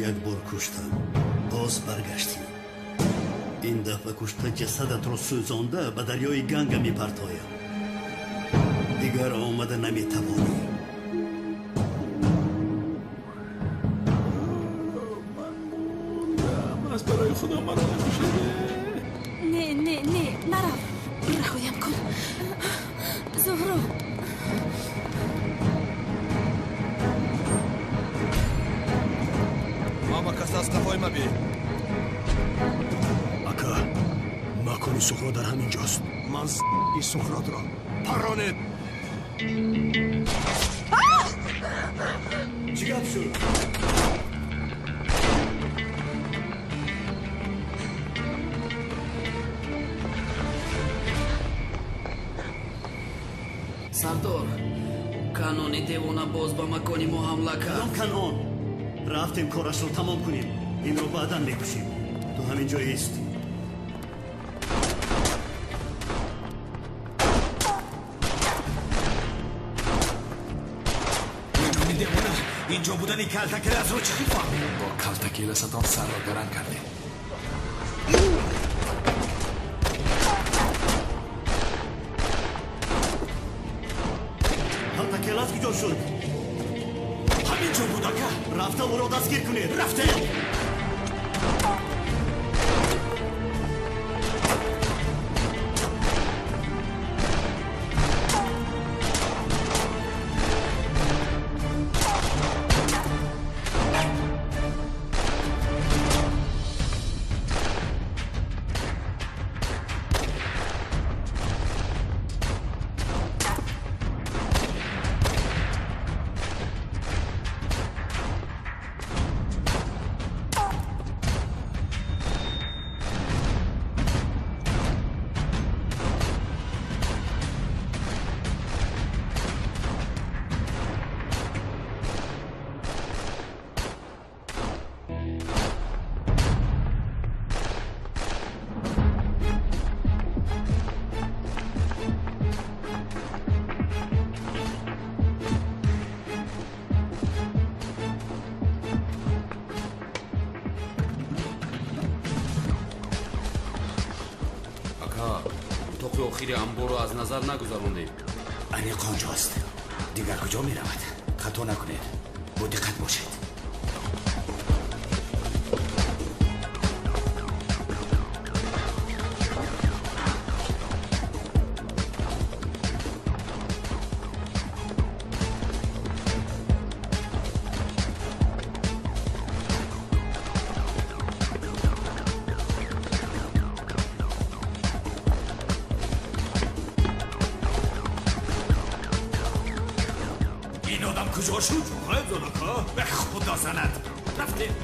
Як бор куштам, боз баргаштӣ. Ин дафъа кушта ҷасадатро сӯзонда ба дарёи Ганга мепартоям. Дигар омада наметавонӣ. Ман мурдам. Аз барои Худо маро накушед. Не, не, не, нарав. Раҳоям кун. Зуҳро. Мама, кас аз қафои ма бе. Ака, макони Сухро дар ҳамин ҷост. Ман и Сухротро паронед. Чӣ гап шуд? Сардор, Канони девона боз ба макони мо ҳамла кард. Кадом Канон? Рафтем, корашро тамом кунем. Инро баъдан мекушем. Ту ҳамин ҷо ист. Канони девона инҷо будани калтакеласро чӣ фаҳмид? Бо калтакеласатон сарро гаранг кардем. Калтакелас куҷо шуд? Ҳамин ҷо буд, ака. Рафта ӯро дастгир кунед. Рафтем. Ака, утоқи охири амборро аз назар нагузарондем. Аниқ онҷост. Дигар куҷо меравад? Хато накунед, бо диққат бошед. Ин одам куҷо шуд? Ғайб зад, ака. Ба Худо занад. Рафтем.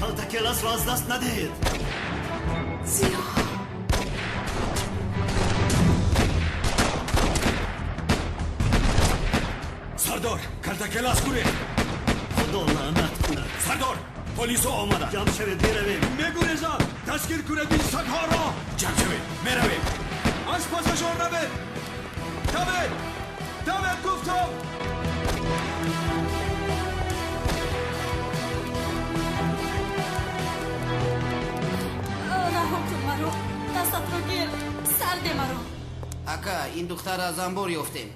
Калтакеласро аз даст надиҳед. Зиё. Сардор, калтакелас кунед. Худо лаънат кунад. Сардор, полисо омаданд. Ҷамъ шавед, меравем. Мегурезад. Дастгир кунед ин сагҳоро. Ҷамъ шавед, меравем. Аз пасашон равед. Давед, давед, гуфтам. Раҳо кун маро. Дастатро гир. Сарде маро. Ака, ин духтар аз амбор ёфтем.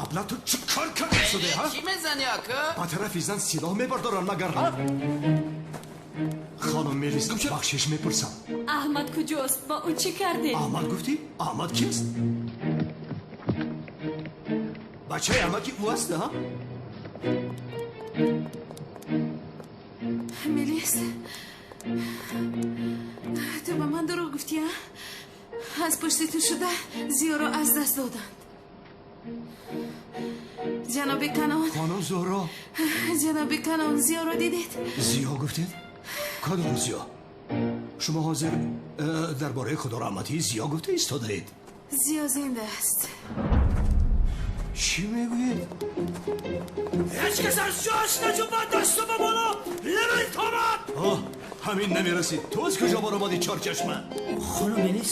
Абла, ту чӣ кор карда шуде, ҳа? Чӣ мезанӣ, ака? Ба тарафи зан силоҳ мебардоранд магар, ҳа? Хонум Мелис, бахшиш мепурсам. Аҳмад куҷост? Ба ӯ чӣ кардед? Аҳмад гуфтӣ? Аҳмад кист? Бачаи амаки ӯ аст, ҳа? Мелис, ту ба ман дурӯғ гуфтӣ, а? Аз пушти ту шуда Зиёро аз даст доданд. Ҷаноби Канон. Хонум Зуҳро. Ҷаноби Канон, Зиёро дидед? Зиё гуфтед? Кадом Зиё? Шумо ҳозир дар бораи худораҳматии Зиё гуфта истодаед. Зиё зинда аст. Чӣ мегӯед? Ҳеҷ кас аз ҷояш наҷунбад, дасту ба боло лементомад. Ҳамин намерасид. Ту аз куҷо баромадӣ, чорчашма? Хонум Мелис,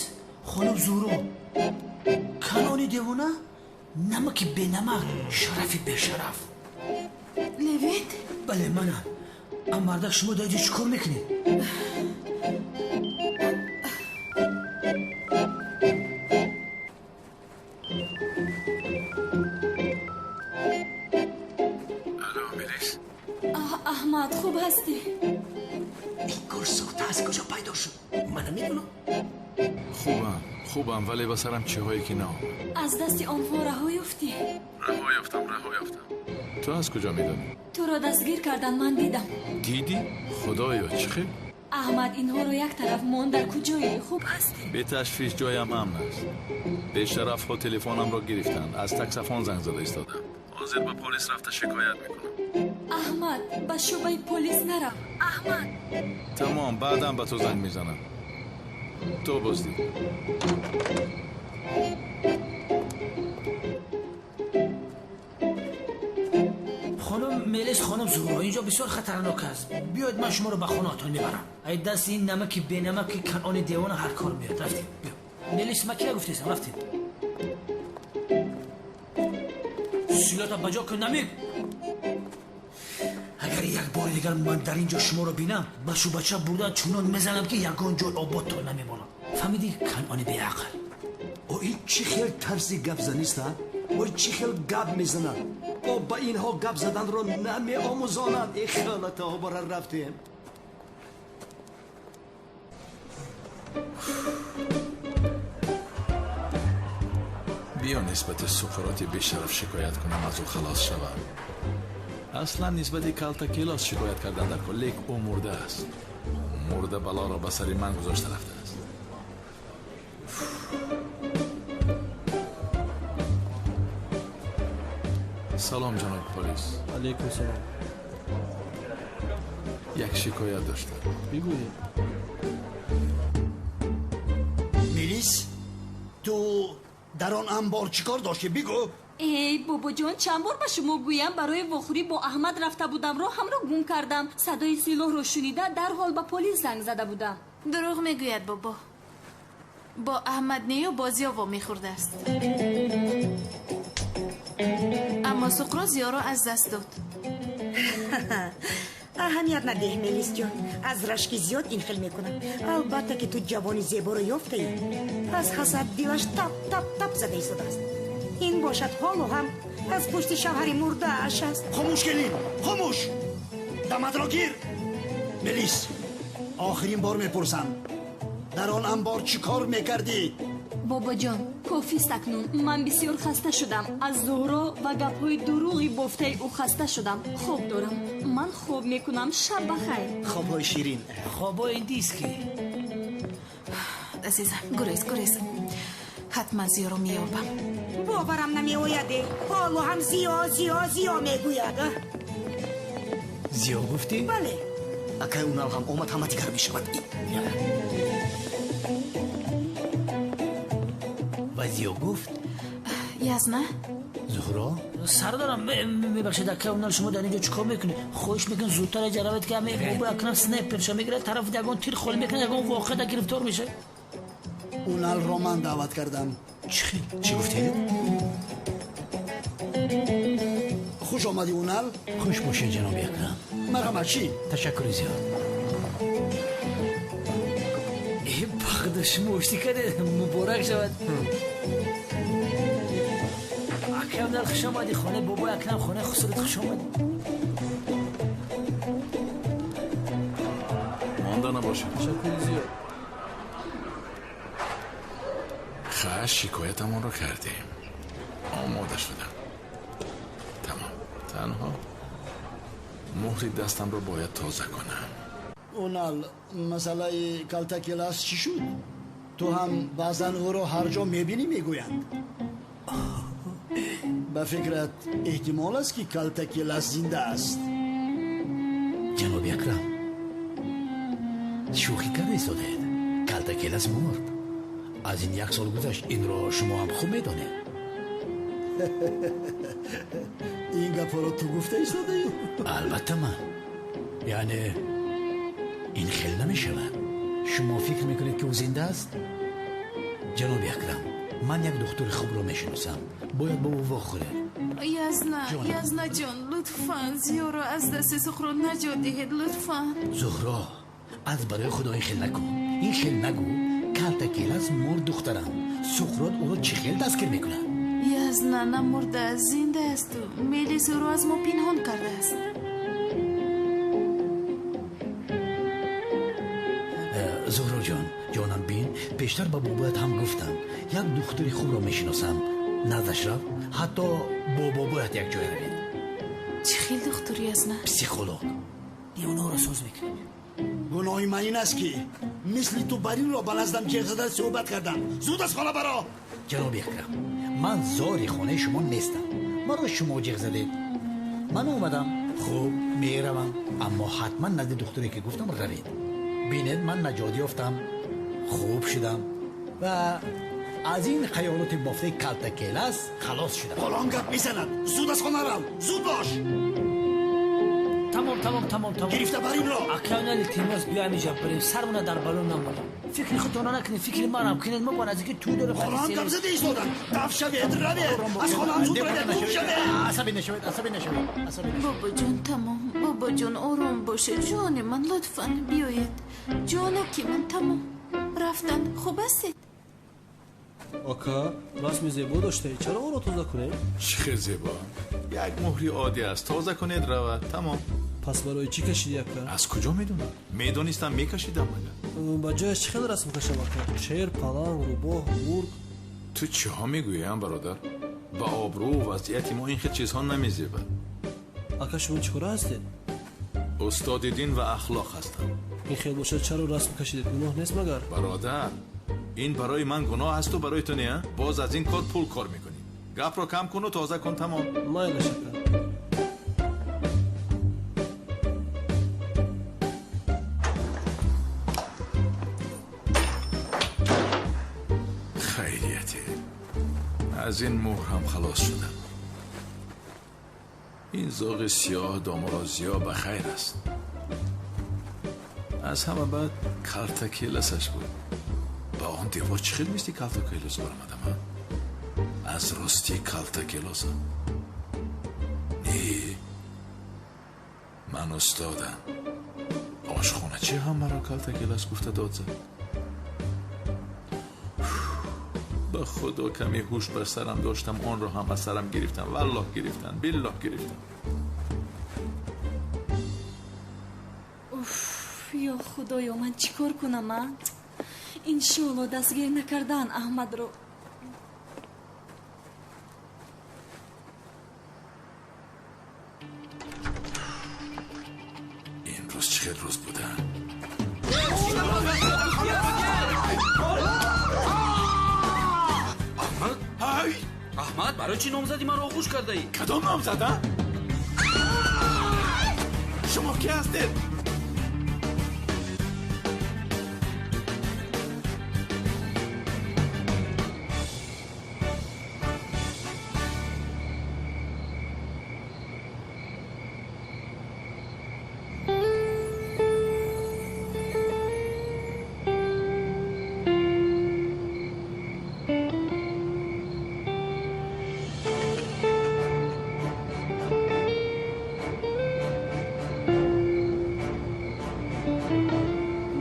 хонум Зуҳро, Канони девона, намаки бенамак, шарафи бешараф. Левент? Бале, манам. Ам мардак, шумо дар инҷо чӣ кор мекунед? Алло, Мелис? Аҳмад, хуб ҳастӣ? Ин кор сохта аз куҷо пайдо шуд? Ман намедонам. Хубам, хубам, вале ба сарам чиҳое ки наомад. Аз дасти онҳо раҳо ёфтӣ? Раҳо ёфтам, раҳо ёфтам. Ту аз куҷо медонӣ? Туро дастгир кардан, ман дидам. Дидӣ? Худоё, чӣ хел? Аҳмад, инҳоро як тараф мон, дар куҷое? Хуб ҳастӣ? Беташвиш, ҷоям амн аст. Бешарафҳо телефонамро гирифтанд. Аз таксафон занг зада истодам. Ҳозир ба полис рафта шикоят мекунам. Аҳмад, ба шӯъбаи полис нарав. Аҳмад. Тамом, баъдан ба ту занг мезанам. То боздид. Хонум Мелис, хонум Зуҳро, инҷо бисёр хатарнок аст. Биёед, ман шуморо ба хонаатон мебарам. Ай дасти ин намаки бенамаки Канони девона ҳар кор меояд. Рафтем, биё. Мелис, ман кира гуфтесам, рафтем. Силота ба ҷо кун, намик. Агар як бори дигар ман дар ин ҷо шуморо бинам, ба шӯъбача бурда чунон мезанам, ки ягон ҷой ободтон намемонам. Фаҳмидӣ, Канони беақл? О, ин чӣ хел тарзи гапзанист, а? Ой, чӣ хел гап мезанад? О, ба инҳо гап заданро намеомӯзонанд. Э, халатаҳо, бара рафтем. Биё нисбати Суқроти бешараф шикоят кунам, аз ӯ халос шавам. Аслан нисбати калта келос шикоят кардан дар кор, лек ӯ мурда аст. Мурда балоро ба сари ман гузошта рафтааст. Салом, ҷаноби полис. Алейкум салом. Як шикоят доштам. Бигӯед. Мелис, ту дар он анбор чӣ кор доштӣ? Бигӯ. Эй, бобоҷон, чанд бор ба шумо гӯям, барои вохӯрӣ бо Аҳмад рафта будам, роҳамро гум кардам. Садои силоҳро шунида, дарҳол ба полис занг зада будам. Дурӯғ мегӯяд, бобо. Бо Аҳмад нею бо Зиё вомехӯрдааст. Аммо Суқро Зиёро аз даст дод. Аҳамият надеҳ, Мелисҷон. Аз рашки зиёд ин хел мекунам. Албатта ки ту ҷавони зеборо ёфтаӣ. Аз ҳасад дилаш тап тап тап зада истодааст. Ин бошад ҳоло ҳам аз пушти шавҳари мурдааш аст. Хомӯш, келин, хомӯш. Даматро гир. Мелис, охирин бор мепурсам, дар он анбор чӣ кор мекардӣ? Бобоҷон, кофист акнун. Ман бисёр хаста шудам. Аз Зуҳро ва гапҳои дурӯғи бофтаи ӯ хаста шудам. Хоб дорам. Ман хоб мекунам. Шаб ба хайр. Хобҳои ширин. Хобҳои индийский. Азизам, гурез, гурез. Ҳатман Зиёро меёбам. Боварам намеояд. Ҳоло ҳам Зиё, Зиё, Зиё мегӯяд. Зиё гуфтӣ? Бале. Акай Унал ҳам омад, ҳама дигар мешавад. Ва Зиё гуфт? Язна? Зуҳро? Сардорам, мебахшед, акай Унал, шумо дар ин ҷо чӣ кор мекунед? Хоҳиш мекунед, зудтар инҷа равед, ки ҳаме бобо акнам снайперша мегирад, тарафи ягон тир холӣ мекунад, ягон воқеа да гирифтор мешавад. Уналро ман даъват кардам. Чӣ? Чӣ гуфтед? Хуш омадӣ, Унал. Хуш бошед, ҷаноби Акрам. Марҳамат, чӣ? Ташаккури зиёд. Э, бахда, шумо оштӣ кардед, муборак шавад. Акам хуш омадӣ, хонаи бобои Акрам, хонаи Хусрат хуш омадӣ. Монда набошед. Ташаккури зиёд. Хаш шикоятамонро кардем. Омода шудам. Тамом. Танҳо муҳри дастамро бояд тоза кунам. Онал, масъалаи калтакелас чӣ шуд? Ту ҳам баъзан ӯро ҳар ҷо мебинӣ, мегӯянд. Ба фикрат, эҳтимол аст, ки калтакелас зинда аст? Ҷаноби Акрам, шӯхӣ карда истодаед. Калтакелас мурд. Аз ин як сол гузашт, инро шумо ҳам хуб медонед. Ин гапҳоро ту гуфта истодаӣ? Албатта ман. Яъне ин хел намешавад. Шумо фикр мекунед, ки ӯ зинда аст? Ҷаноби Акрам, ман як духтури хубро мешиносам. Бояд бо ӯ вохӯред. Язна, Язна ҷон, лутфан Зиёро аз дасти Суқрот наҷот диҳед, лутфан. Зуҳро, аз барои Худо ин хел накун. Ин хел нагӯ. Калтакелас мурд, духтарам. Суқрот ӯро чӣ хел дастгир мекунад? Язна намурдааст, зинда асту. Мелис ӯро аз мо пинҳон кардааст. Зуҳроҷон, ҷонам, бин, пештар ба бобоят ҳам гуфтам. Як духтури хубро мешиносам. Наздаш рав, ҳатто бо бобоят якҷоя равед. Чӣ хел духтур, Язна? Психолог. Девонаро соз мекунем. Гуноҳи ман ин аст, ки мисли ту баринро ба наздам ҷеғ зада суҳбат кардам. Зуд аз хона баро! Ҷаноби Акрам, ман зори хонаи шумо нестам. Маро шумо ҷеғ задед. Ман омадам. Хуб, меравам, аммо ҳатман назди духтуре, ки гуфтам, равед. Бинед, ман наҷот ёфтам, хуб шудам ва аз ин хаёлоти бофтаи калтакелас халос шудам. Ҳоло он гап мезанад. Зуд аз хона рав, зуд бош! Тамом, тамом, тамом, тамом. Гирифта бар инро. Акай, илтимос, биё ҳамиҷа барем, сармона дар бало намонем. Фикри худтонро накунед, фикри манам кунед. Мо ба наздики тӯй дорем. Ҳоло ҳам гап зада истодам. Даф шавед, равед аз хонаам, зуд равед, гум шавед! Асабӣ нашавед, асабӣ нашавед, асабӣ нашавед. Бобоҷон, тамом. Бобоҷон, ором бошед. Ҷони ман, лутфан биёед. Ҷонаки ман, тамом. Рафтанд. Хуб ҳастед? Ака, расми зебо доштаед, чаро онро тоза кунем? Чӣ хел зебо? Як муҳри оддӣ аст, тоза кунед, равад, тамом. Пас барои чӣ кашидӣ, ака? Аз куҷо медонам? Медонистам, мекашидам магар? Ба ҷояш чӣ хел расм кашам, ака? Шер, паланг, рӯбоҳ, гург? Ту чиҳо мегӯӣ, бародар? Ба обрӯву вазъияти мо ин хел чизҳо намезебад. Ака, шумо чӣ кора ҳастед? Устоди дин ва ахлоқ ҳастам. Ин хел бошад, чаро расм кашидед? Гуноҳ нест магар? Бародар, ин барои ман гуноҳ асту барои ту не? Боз аз ин кор пул кор мекунӣ. Гапро кам куну тоза кун, тамом. Майлаш, ака. Хайрияте, аз ин муҳр ҳам халос шудам. Ин зоғи сиёҳ доморо зиё ба хайр аст. Аз ҳама баъд калтакеласаш буд. Ба он девор чӣ хел мисли калтакелос баромадам? Аз рости калтакелосам? Не, ман устодам. Ошхоначи ҳам маро калтакелас гуфта дод зад. Ба худо, каме ҳуш бар сарам доштам, онро ҳам аз сарам гирифтам. Валлоҳ гирифтам, биллоҳ гирифтам. Уф, ё Худоё, ман чӣ кор кунам, а? Иншоалло, дастгир накардан Аҳмадро. Имрӯз чӣ хел рӯз буда? Аҳмад, ҳай! Аҳмад, барои чӣ номзади маро оғӯш кардаӣ? Кадом номзад, а? Шумо кӣ ҳастед?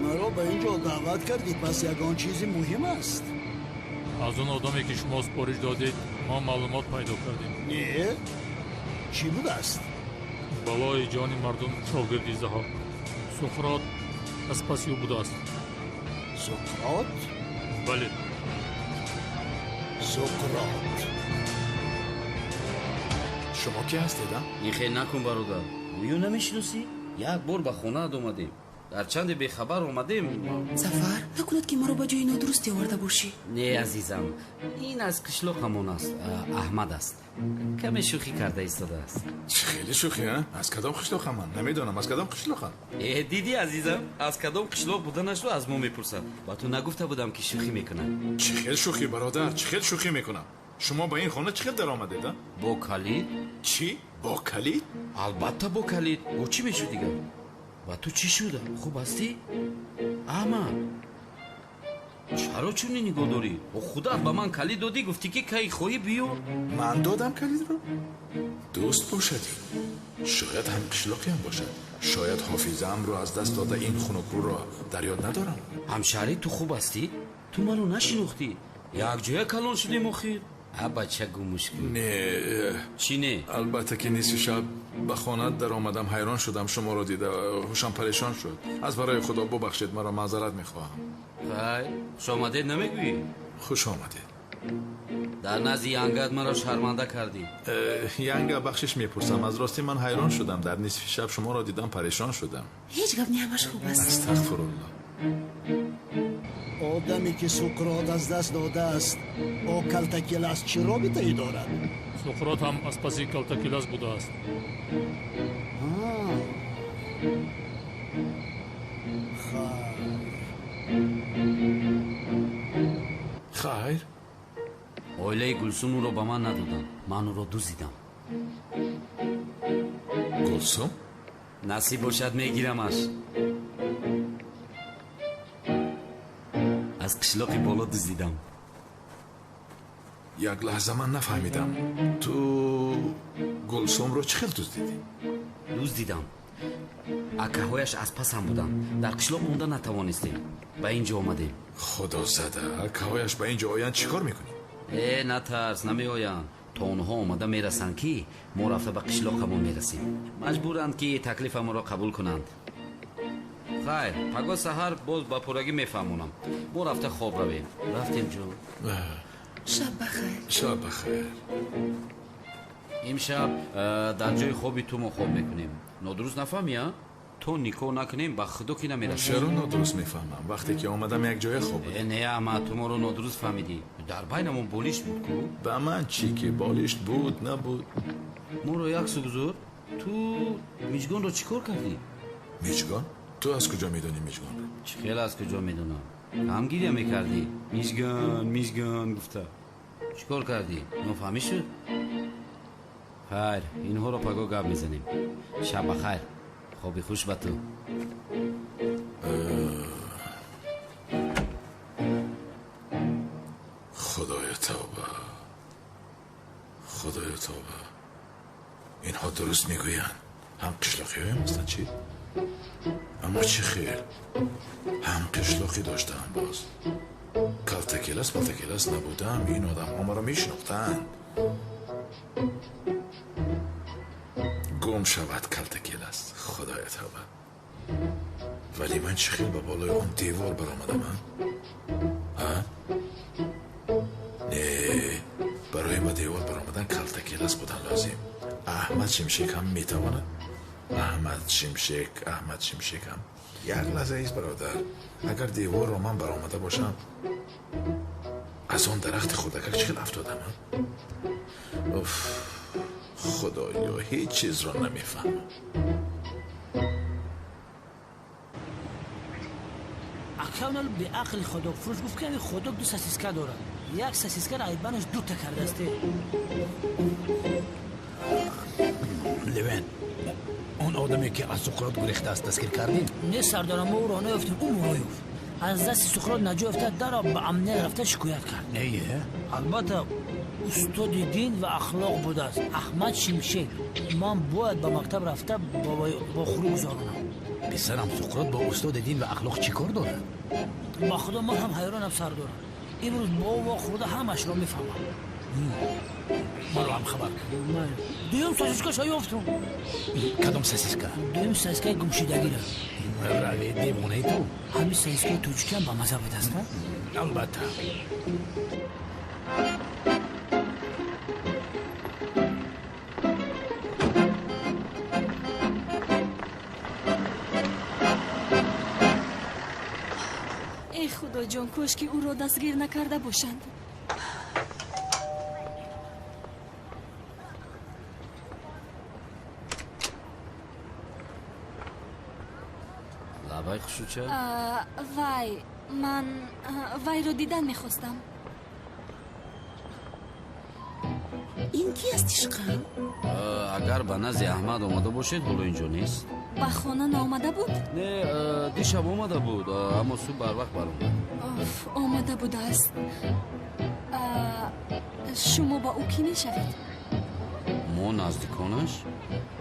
Маро ба ин ҷо даъват кардӣ, пас ягон чизи муҳим аст. Аз он одаме ки шумо супориш додед, мо маълумот пайдо кардем. Не, чӣ будааст? Балои ҷони мардум шогирди Заҳҳок. Суқрот аз паси ӯ будааст. Суқрот? Бале. Суқрот. Шумо ки ҳастед, а? Ин хел накун, бародар. Гӯё намешиносӣ? Як бор ба хонаат омадем. Гарчанде бехабар омадем. Зафар, накунад ки маро ба ҷои нодурусте оварда бошӣ. Не, азизам, ин аз қишлоқамон аст, Аҳмад аст. Каме шӯхӣ карда истодааст. Чӣ хеле шӯхӣ, а? Аз кадом қишлоқам ман? Намедонам, аз кадом қишлоқам? Э, дидӣ, азизам, аз кадом қишлоқ буданашро аз мо мепурсад. Ба ту нагуфта будам, ки шӯхӣ мекунад. Чӣ хел шӯхӣ, бародар? Чӣ хел шӯхӣ мекунам? Шумо ба ин хона чӣ хел даромадед, а? Бо калид. Чӣ? Бо калид? Албатта, бо калид. Бо чӣ мешуд дигар? Ба ту чӣ шуда? Хуб ҳастӣ, Аҳмад? Чаро чунин нигоҳ дорӣ? Худат ба ман калид додӣ, гуфтӣ ки кай хоҳӣ биё. Ман додам калидро? Дӯст бошад ин. Шояд ҳам қишлоқиам бошад. Шояд ҳофизаамро аз даст дода, ин хунукрӯро дар ёд надорам. Ҳамшаҳрӣ, ту хуб ҳастӣ? Ту маро нашинохтӣ? Якҷоя калон шудем охир. А, бача, гумуш кун. Не. Чӣ не? Албатта ки нисфи шаб ба хона даромадам, ҳайрон шудам шуморо дида, ҳушам парешон шуд. Аз барои Худо бубахшед маро, маъзарат мехоҳам. Хай, хушомадед намегӯӣ? Хуш омадед. Дар назди янгат маро шарманда кардӣ. Янга, бахшиш мепурсам, аз ростӣ ман ҳайрон шудам, дар нисфи шаб шуморо дидам, парешон шудам. Ҳеҷ гап не, ҳамаш хуб аст. Астағфируллоҳ. Одаме ки Суқрот аз даст додааст, бо Калтакелас чӣ робитае дорад? Суқрот ҳам аз паси Калтакелас будааст. Хайр. Оилаи Гулсум ӯро ба ман надоданд, ман ӯро дуздидам. Гулсум? Насиб бошад, мегирамаш. Аз қишлоқи боло дуздидам. Як лаҳза, ман нафаҳмидам, ту Гулсумро чӣ хел дуздидӣ? Дуздидам. Акаҳояш аз пасам буданд. Дар қишлоқ монда натавонистем, ба ин ҷо омадем. Худо зада, акаҳояш ба ин ҷо оянд, чӣ кор мекунӣ? Э, натарс, намеоянд. То онҳо омада мерасанд, ки мо рафта ба қишлоқамон мерасем. Маҷбуранд, ки таклифамонро қабул кунанд. Хайр, пагоҳ саҳар боз ба пуррагӣ мефаҳмонам. Мо рафта хоб равем. Рафтем, ҷон. Шаб бахайр. Шаб бахайр. Имшаб дар ҷои хоби ту мо хоб мекунем. Нодуруст нафаҳмӣ, а? То никоҳ накунем, ба худо ки намерасем. Чаро нодуруст мефаҳмам? Вақте ки омадам, як ҷоя хоб будем. Не, Аҳмад, ту моро нодуруст фаҳмидӣ. Дар байнамон болишт буд ку. Ба ман чӣ ки болишт буд, набуд? Моро як су гузор. Ту Миҷгонро чӣ кор кардӣ? Миҷгон? Ту аз куҷо медонӣ Миҷгонро? Чӣ хел аз куҷо медонам? Ҳам гиря мекардӣ, Миҷгон, Миҷгон гуфта. Чӣ кор кардӣ? Нофаҳмӣ шуд? Хайр, инҳоро пагоҳ гап мезанем. Шаб ба хайр, хоби хуш ба ту. Худоё тавба, худоё тавба. Инҳо дуруст мегӯянд, ҳам қишлоқиҳоям ҳастанд, чӣ? Аммо чӣ хел ҳам қишлоқӣ доштаам, боз Калтакелас палтакелас набудам, ин одамҳо маро мешинохтанд. Гум шавад Калтакелас, худоё тавба. Вале ман чӣ хел ба болои он девор баромадам, а? Не, барои ба девор баромадан Калтакелас будан лозим. Аҳмад Шимшек ҳам метавонад. Аҳмад Шимшек, Аҳмад Шимшек ҳам. Як лаҳза ист, бародар, агар деворро ман баромада бошам, аз он дарахти хурдакак чӣ хел афтодам? Уф, худоё, ҳеҷ чизро намефаҳмам. Акавнал беақли ходокфурӯш гуфт, ки ҳамин ходок ду сосиска дорад. Як сосискаро айбанаш дута кардааст. Левен, он одаме ки аз Суқрот гурехтааст, дастгир кардем? Не, сардорам, мо ӯро наёфтем, ӯ моро ёфт. Аз дасти Суқрот наҷот ёфта, даро ба амният рафта шикоят кард. Не? Албатта, устоди дин ва ахлоқ будааст Аҳмад Шимшек. Ман бояд ба мактаб рафта бохӯрӣ гузаронам. Писарам, Суқрот бо устоди дин ва ахлоқ чӣ кор дорад? Ба худо, ман ҳам ҳайронам, сардорам. Имрӯз бо ӯ вохӯрда ҳамашро мефаҳмам. Маро ҳам хабар кун. Дуюм сосискаша ёфтум. Кадом сосиска? Дуюм сосискаи гумшидагира. Рави, девонаи ту. Ҳамин сосискаи тоҷикиам ба маза будаст, Албатта. Эй худоҷон, кош ки ӯро дастгир накарда бошанд. Лабай, хушуча. Вай, ман вайро дидан мехостам. Ин ки аст, ишқам? Агар ба назди Аҳмад омада бошед, ҳоло инҷо нест. Ба хона наомада буд? Не, дишаб омада буд, аммо субҳ барвақт баромад. Омада будааст. Шумо ба ӯ кӣ мешавед? Мо наздиконаш.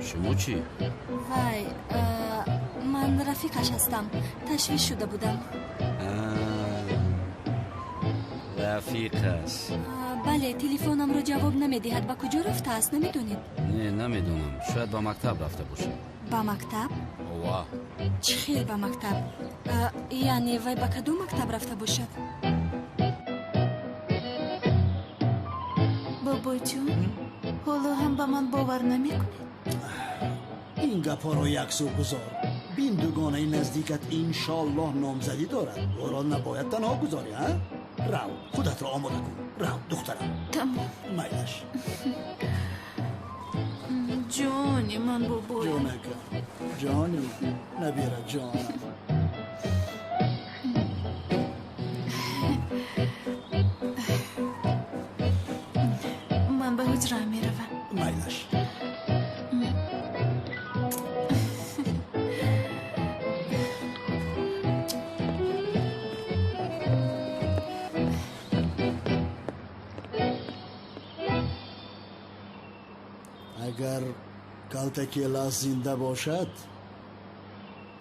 Шумо чӣ? Вай, ман рафиқаш ҳастам. Ташвиш шуда будам. Рафиқаш? Бале, телефонамро ҷавоб намедиҳад. Ба куҷо рафтааст, намедонед? Не, намедонам. Шояд ба мактаб рафта бошад. Ба мактаб? Ова. Чӣ хел ба мактаб? Яъне вай ба кадом мактаб рафта бошад? Бобоҷон, ҳоло ҳам ба ман бовар намекунед? Ин гапҳоро яксӯ гузор. Бин, дугонаи наздикат иншоаллоҳ номзадӣ дорад. Ӯро набояд танҳо гузорӣ, а? Рав, худатро омода кун. Рав, духтарам. Тамом. Майлаш. Ҷони ман, бобоям. Ҷонака, ҷони ман, набира ҷонам. Ман ба ҳуҷра меравам. Майлаш. Агар Калтакелас зинда бошад,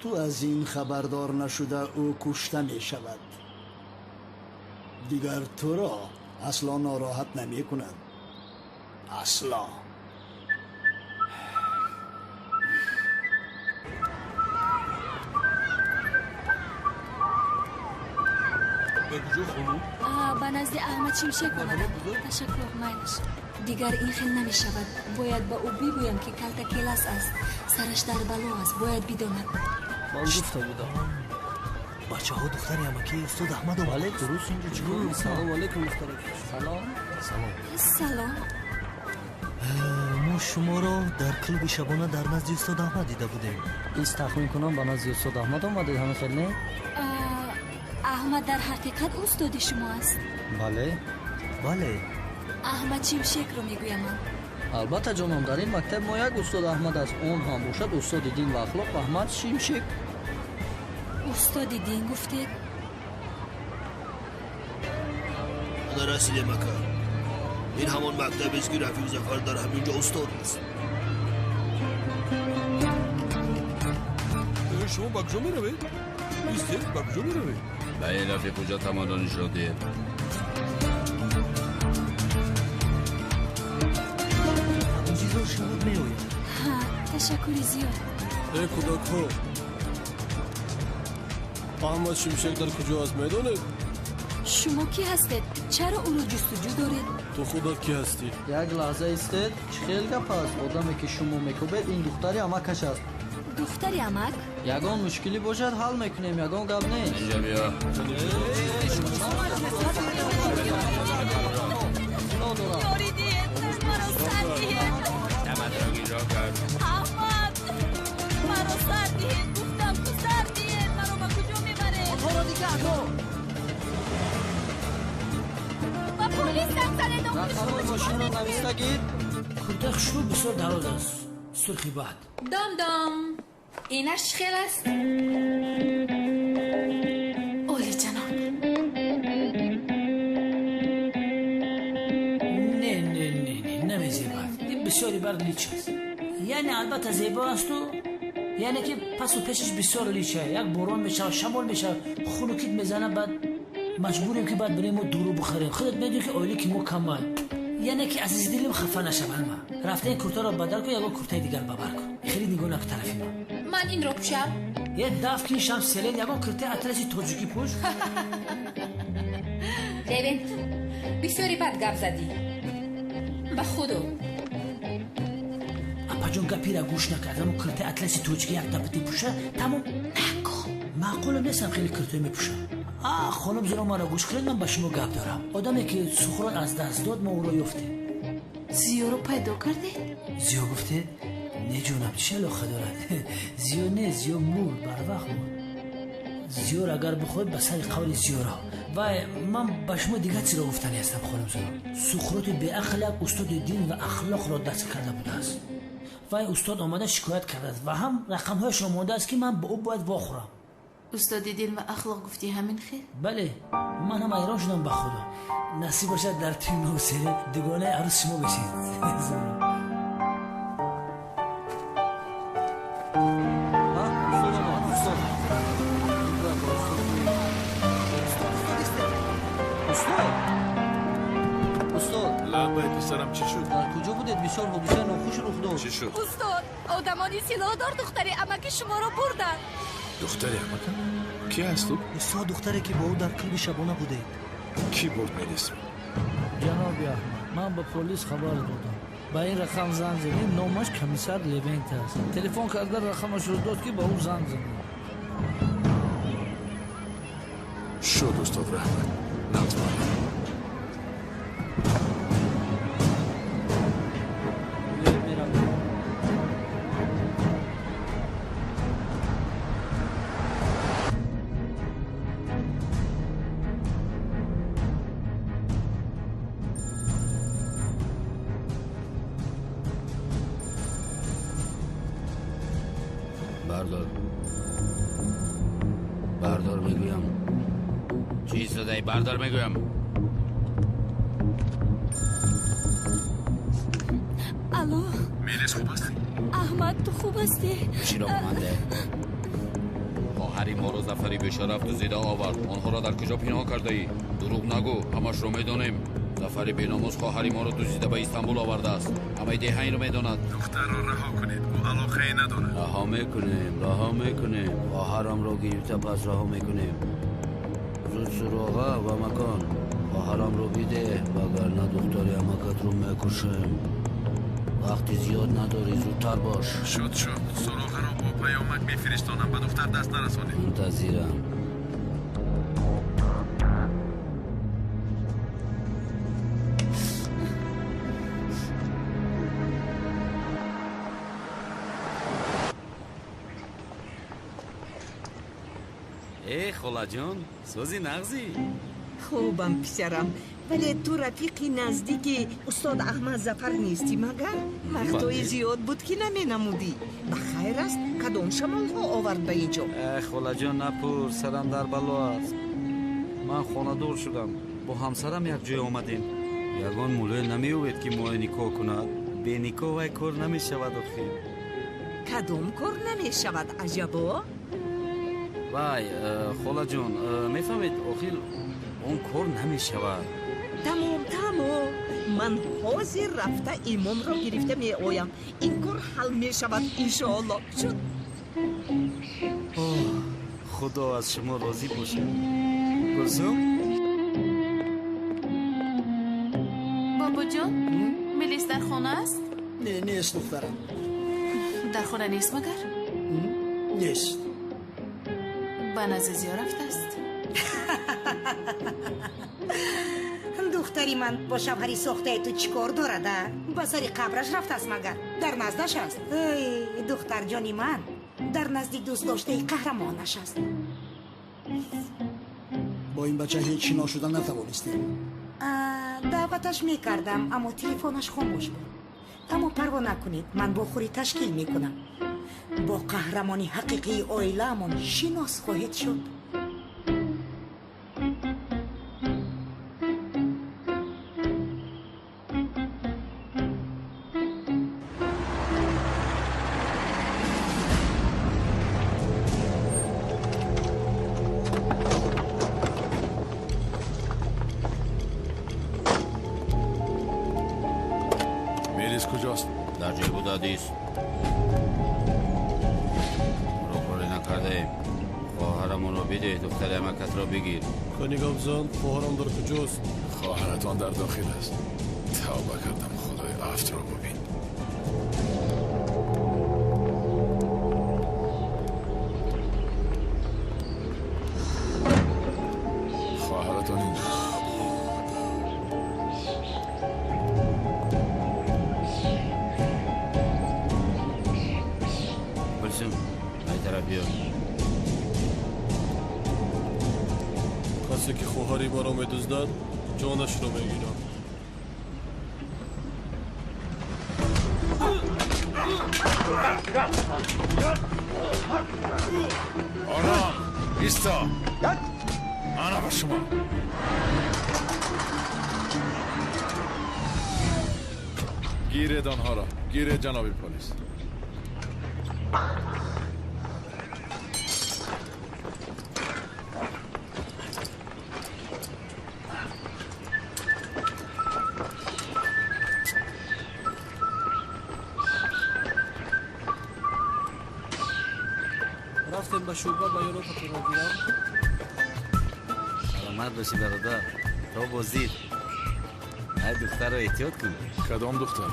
ту аз ин хабардор нашуда ӯ кушта мешавад. Дигар туро асло нороҳат намекунад. Асло. Ба куҷо, хонум? Ба назди Аҳмад Шимшек омадам. Ташаккур, майлаш. Дигар ин хел намешавад. Бояд ба ӯ бигӯям, ки Калтакелас аст. Сараш дар бало аст, бояд бидонад. Ман гуфта будам. Бачаҳо, духтари амакии устод Аҳмад омад. Бале, дуруст. Инҷо чӣ кор? Салом алейкум, духтарак. Салом. Салом. Салом. Мо шуморо дар клуби шабона дар назди устод Аҳмад дида будем. Ис тахмин кунам, ба назди устод Аҳмад омадед, ҳамин хел не? Аҳмад дар ҳақиқат устоди шумо аст? Бале. Бале. Аҳмад Шимшекро мегӯям ман. Албатта, ҷонон, дар ин мактаб мо як устод Аҳмад аст. Он ҳам бошад устоди дин ва ахлоқ Аҳмад Шимшек. Устоди дин гуфтед? Ана расидем, ака. Ин ҳамон мактабест, ки рафиқ Зафар дар ҳамин ҷо устод аст. Шумо ба куҷо меравед? Истед, ба куҷо меравед? Ба ин рафиқ куҷо тамоно нишон диҳед. Интизор шавад, меояд. Ҳа, ташаккури зиёд. Э, кӯдакҳо, Аҳмад Шимшек дар куҷо аст, медонед? Шумо кӣ ҳастед? Чаро ӯро ҷустуҷӯ доред? Ту худат кӣ ҳастӣ? Як лаҳза истед, чӣ хел гап аст? Одаме, ки шумо мекӯбед, ин духтари амакаш аст. Духтари амак? Ягон мушкилӣ бошад, ҳал мекунем, ягон гап нест. Инҷа биё. Ёрӣ диҳед, маро сар диҳед. Аҳмад, маро сар диҳед, гуфтам ку, сар диҳед. Маро ба куҷо мебаред? Онҳоро нигоҳ дор. Ба полис занг занед. Рақамҳои мошинро нависта гир. Куртаи хушрӯ бисёр дароз аст, сурхи бад. Дом дом, инаш чӣ хел аст? Олиҷаноб. Не, не, не, не, намезебад. Ин бисёри бар лич аст. Яъне албатта зебо асту, яъне ки пасу пешаш бисёр лича. Як борон мешавад, шамол мешавад, хунукит мезанад, баъд Маҷбурем ки баъд бирем мо дору бихарем. Худат медонӣ ки оиле ки мо камай. Яъне ки азизи дилим хафа нашаванд ма. Рафта ин куртаро бадал кун, ягон куртаи дигар бабар кун. Хеле нигоҳ накун тарафи ман. Ман инро пӯшам? Е даф ки шам селен ягон куртаи атласи тоҷикӣ пӯш. Левент, бисёри бад гап задӣ. Ба худо. Апаҷон гапира гӯш накард. Амо куртаи атласи тоҷикӣ як дапати пӯша, тамом. Накун. Маъқулам нестам хеле куртаи мепӯшам. А хонум зиро маро гӯш кунед, ман ба шумо гап дорам. Одаме ки Сухрот аз даст дод, мо ӯро ёфтем. Зиёро пайдо кардед? Зиё гуфтед? Не ҷонам, чӣ алоқа дорад? Зиё не, Зиё мурд, барвақт мурд. Зиёр агар бихоҳед ба сари қавли Зиёро. Вай, ман ба шумо дигар чиро гуфтанӣ ҳастам, хонум Зиёро. Сухроти беақл як устоди дин ва ахлоқро даст карда будааст. Вай устод омада шикоят кардааст ва ҳам рақамҳояшро мондааст ки ман ба ӯ бояд вохӯрам. Устоди дин ва ахлоқ гуфтӣ ҳамин хел? Бале, ман ҳам ҳайрон шудам ба худо. Насиб бошад дар тӯи мо селен дугонаи арӯс шумо бешед. Лаббай, писарам, чӣ шуд? Дар куҷо будед? Бисёр ҳодисаи нохуш рух дод. Чӣ шуд? Устод, одамони силоҳдор духтари амаки шуморо бурданд. Духтари амакам? Ки аст ӯ? Устод, духтаре ки бо ӯ дар клуби шабона будед. Кӣ бурд Мелисро? Ҷаноби Аҳмад, ман ба полис хабар додам. Ба ин рақам занг задем, номаш комиссар Левент аст. Телефон карда рақамашро дод ки ба ӯ занг занем. Шуд, устод Раҳмат. Нағз монед. Бардор. Бардор мегӯям. Чиз задаи бардор мегӯям. Алло. Мелис хуб ҳастӣ? Аҳмад, ту хуб ҳастӣ? Чиро монде? Хоҳари моро Зафари бешараф дуздида овард. Онҳоро дар куҷо пинҳон кардаӣ? Дурӯғ нагӯ, ҳамашро медонем. Зафари беномус хоҳари моро дуздида ба Истанбул овардааст. Ҳамаи деҳа инро медонад. Духтарро раҳо кунед, ӯ алоқае надорад. Раҳо мекунем, раҳо мекунем. Хоҳарамро гирифта пас раҳо мекунем. Зуд суроға ва макон. Хоҳарамро бидеҳ, вагарна духтари амакатро мекушем. Вақти зиёд надорӣ, зудтар бош. Шуд, шуд. Суроғаро бо паёмак мефиристонам. Ба духтар даст нарасонед. Мунтазирам. Э, холаҷон, сӯзи нағзӣ? Хубам, писарам, вале ту рафиқи наздики устод Аҳмад Зафар нестӣ магар? Вақтҳои зиёд буд ки наменамудӣ. Ба хайр аст, кадом шамолҳо овард ба ин ҷо? Э, холаҷон, напурс, сарам дар бало аст. Ман хонадор шудам, бо ҳамсарам якҷоя омадем. Ягон муллое намеёвед ки моро никоҳ кунад? Бе никоҳ вай кор намешавад охир. Кадом кор намешавад, аҷабо? Вай, холаҷон, мефаҳмед, охир он кор намешавад. Тамом, тамом. Ман ҳозир рафта имомро гирифта меоям. Ин кор ҳал мешавад, иншоалло. Шуд. Худо аз шумо розӣ бошад. Гулсум? Бобоҷон, Мелис дар хона аст? Не, нест, духтарам. Дар хона нест магар? Нест. Ба назди Зиё рафтааст. Духтари ман бо шавҳари сохтаи ту чӣ кор дорад, а? Ба сари қабраш рафтааст магар? Дар наздаш аст? Эй, духтарҷони ман, дар назди дӯстдоштаи қаҳрамонаш аст. Бо ин бача ҳеҷ шинос шуда натавонистем. Даъваташ мекардам, аммо телефонаш хомӯш буд. Аммо парво накунед, ман бохӯрӣ ташкил мекунам. Бо қаҳрамони ҳақиқии оилаамон шинос хоҳед шуд. куҷост? Дар ҷои буд ҳадис. Роҳхӯрӣ накардаем. Хоҳарамонро бидеҳ, духтари амакатро бигир. Кани гап зан, хоҳарам дар куҷост? Хоҳаратон дар дохил аст. Тавба кардам, Худои афтро бубин. Хоҳаратон инҷост. Гулсум, ай тараф биё. Касе ки хоҳари маро медуздад, ҷонашро мегирам. Ором, исто. Ана ба шумо. Гиред онҳоро, гиред ҷаноби полис. Рафтем ба шӯъба, ба ёротатонро гирам. Саломат бошӣ, бародар. То боздид. Ай духтарро эҳтиёт кун. Кадом духтар?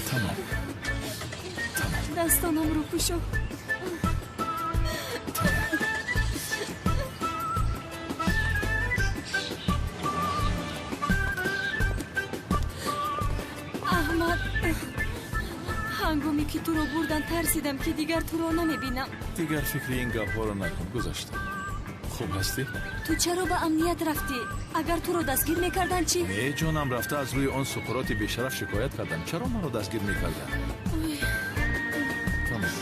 Тамом. Дастонамро кушо. Аҳмад, ҳангоме ки туро бурдан тарсидам, ки дигар туро намебинам. Дигар фикри ин гапҳоро накун, гузашта. Хуб ҳастӣ? Ту чаро ба амният рафтӣ? Агар туро дастгир мекарданд чӣ? Не, ҷонам, рафта аз рӯи он Суқроти бешараф шикоят кардам. Чаро маро дастгир мекарданд? Тамом.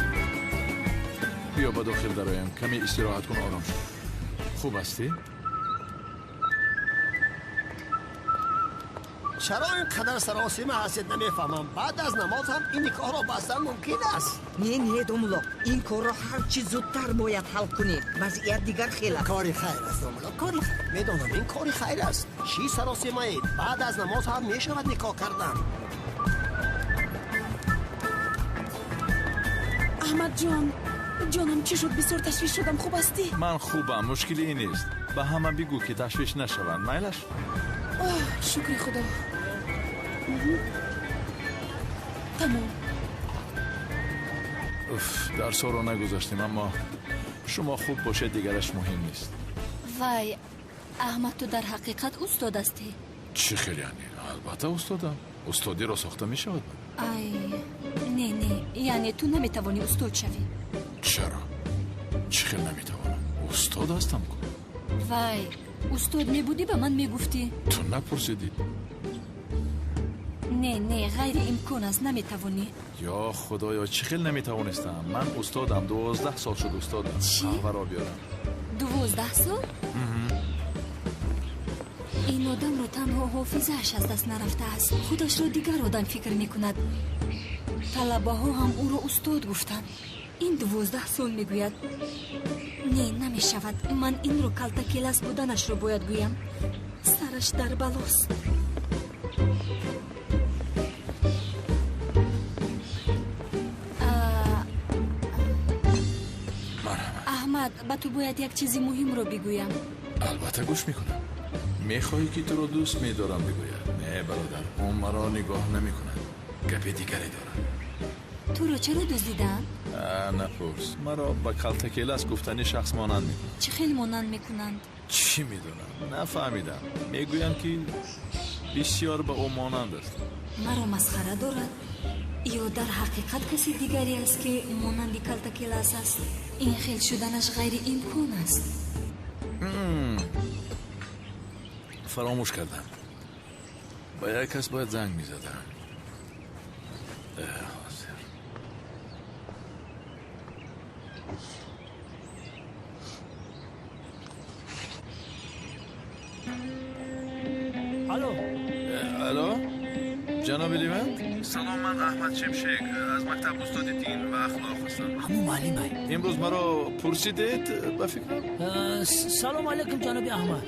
Биё ба дохил дароям, каме истироҳат кун, ором шав. Хуб ҳастӣ? Чаро ин қадар саросима ҳастед, намефаҳмам. Баъд аз намоз ҳам ин никоҳро бастан мумкин аст. Не, не, домулло, ин корро ҳарчи зудтар бояд ҳал кунем. Вазъият дигар хел аст. Кори хайр аст, домулло, кори хайр. Медонам, ин кори хайр аст. Чӣ саросимаед? Баъд аз намоз ҳам мешавад никоҳ кардан. Аҳмадҷон, ҷонам, чӣ шуд? Бисёр ташвиш шудам. Хуб ҳастӣ? Ман хубам, мушкиле нест. Ба ҳама бигӯ, ки ташвиш нашаванд, майлаш? Оҳ, шукри Худо. Тамом. Уф, дарсҳоро нагузаштем, аммо шумо хуб бошед, дигараш муҳим нест. Вай, Аҳмад, ту дар ҳақиқат устод ҳастӣ? Чӣ хел яъне? Албатта устодам. Устодиро сохта мешавад. Ай, не, не, яъне ту наметавонӣ устод шавӣ. Чаро? Чӣ хел наметавонам? Устод ҳастам ку. Вай, устод мебудӣ, ба ман мегуфтӣ. Ту напурсидӣ. Не, не, ғайриимкон аст, наметавонӣ. Ё Худоё, чӣ хел наметавонистам? Ман устодам, 12 сол шуд устодам. Чӣ? Қаҳваро биёрам. 12 сол? Ин одамро танҳо ҳофизааш аз даст нарафтааст. Худашро дигар одам фикр мекунад. Талабаҳо ҳам ӯро устод гуфтанд. Ин 12 сол мегӯяд. Не, намешавад. Ман инро калтакелас буданашро бояд гӯям. Сараш дар балост. Аҳмад, ба ту бояд як чизи муҳимро бигӯям. Албатта, гӯш мекунам. Мехоҳӣ, ки туро дӯст медорам бигӯяд? Не, бародар, ӯ маро нигоҳ намекунад. Гапи дигаре дорад. Туро чаро дуздидаанд? Напурс. Маро ба калтакелас гуфтани шахс монанд мекунанд. Чӣ хел монанд мекунанд? Чӣ медонам, нафаҳмидам. Мегӯянд, ки бисёр ба ӯ монанд аст. Маро масхара дорад? Ё дар ҳақиқат каси дигаре аст, ки монанди калтакелас аст? Ин хел шуданаш ғайриимкон аст. Фаромӯш кардам. Ба як кас бояд занг мезадам. Ҳозир. Ҷаноби Левент? Салом, ман Аҳмад Шимшек аз мактаб устоди дин ва ахлоқ ҳастам. Ҳамун муаллимай. Имрӯз маро пурсидед, ба фикрам? Салом алейкум, ҷаноби Аҳмад.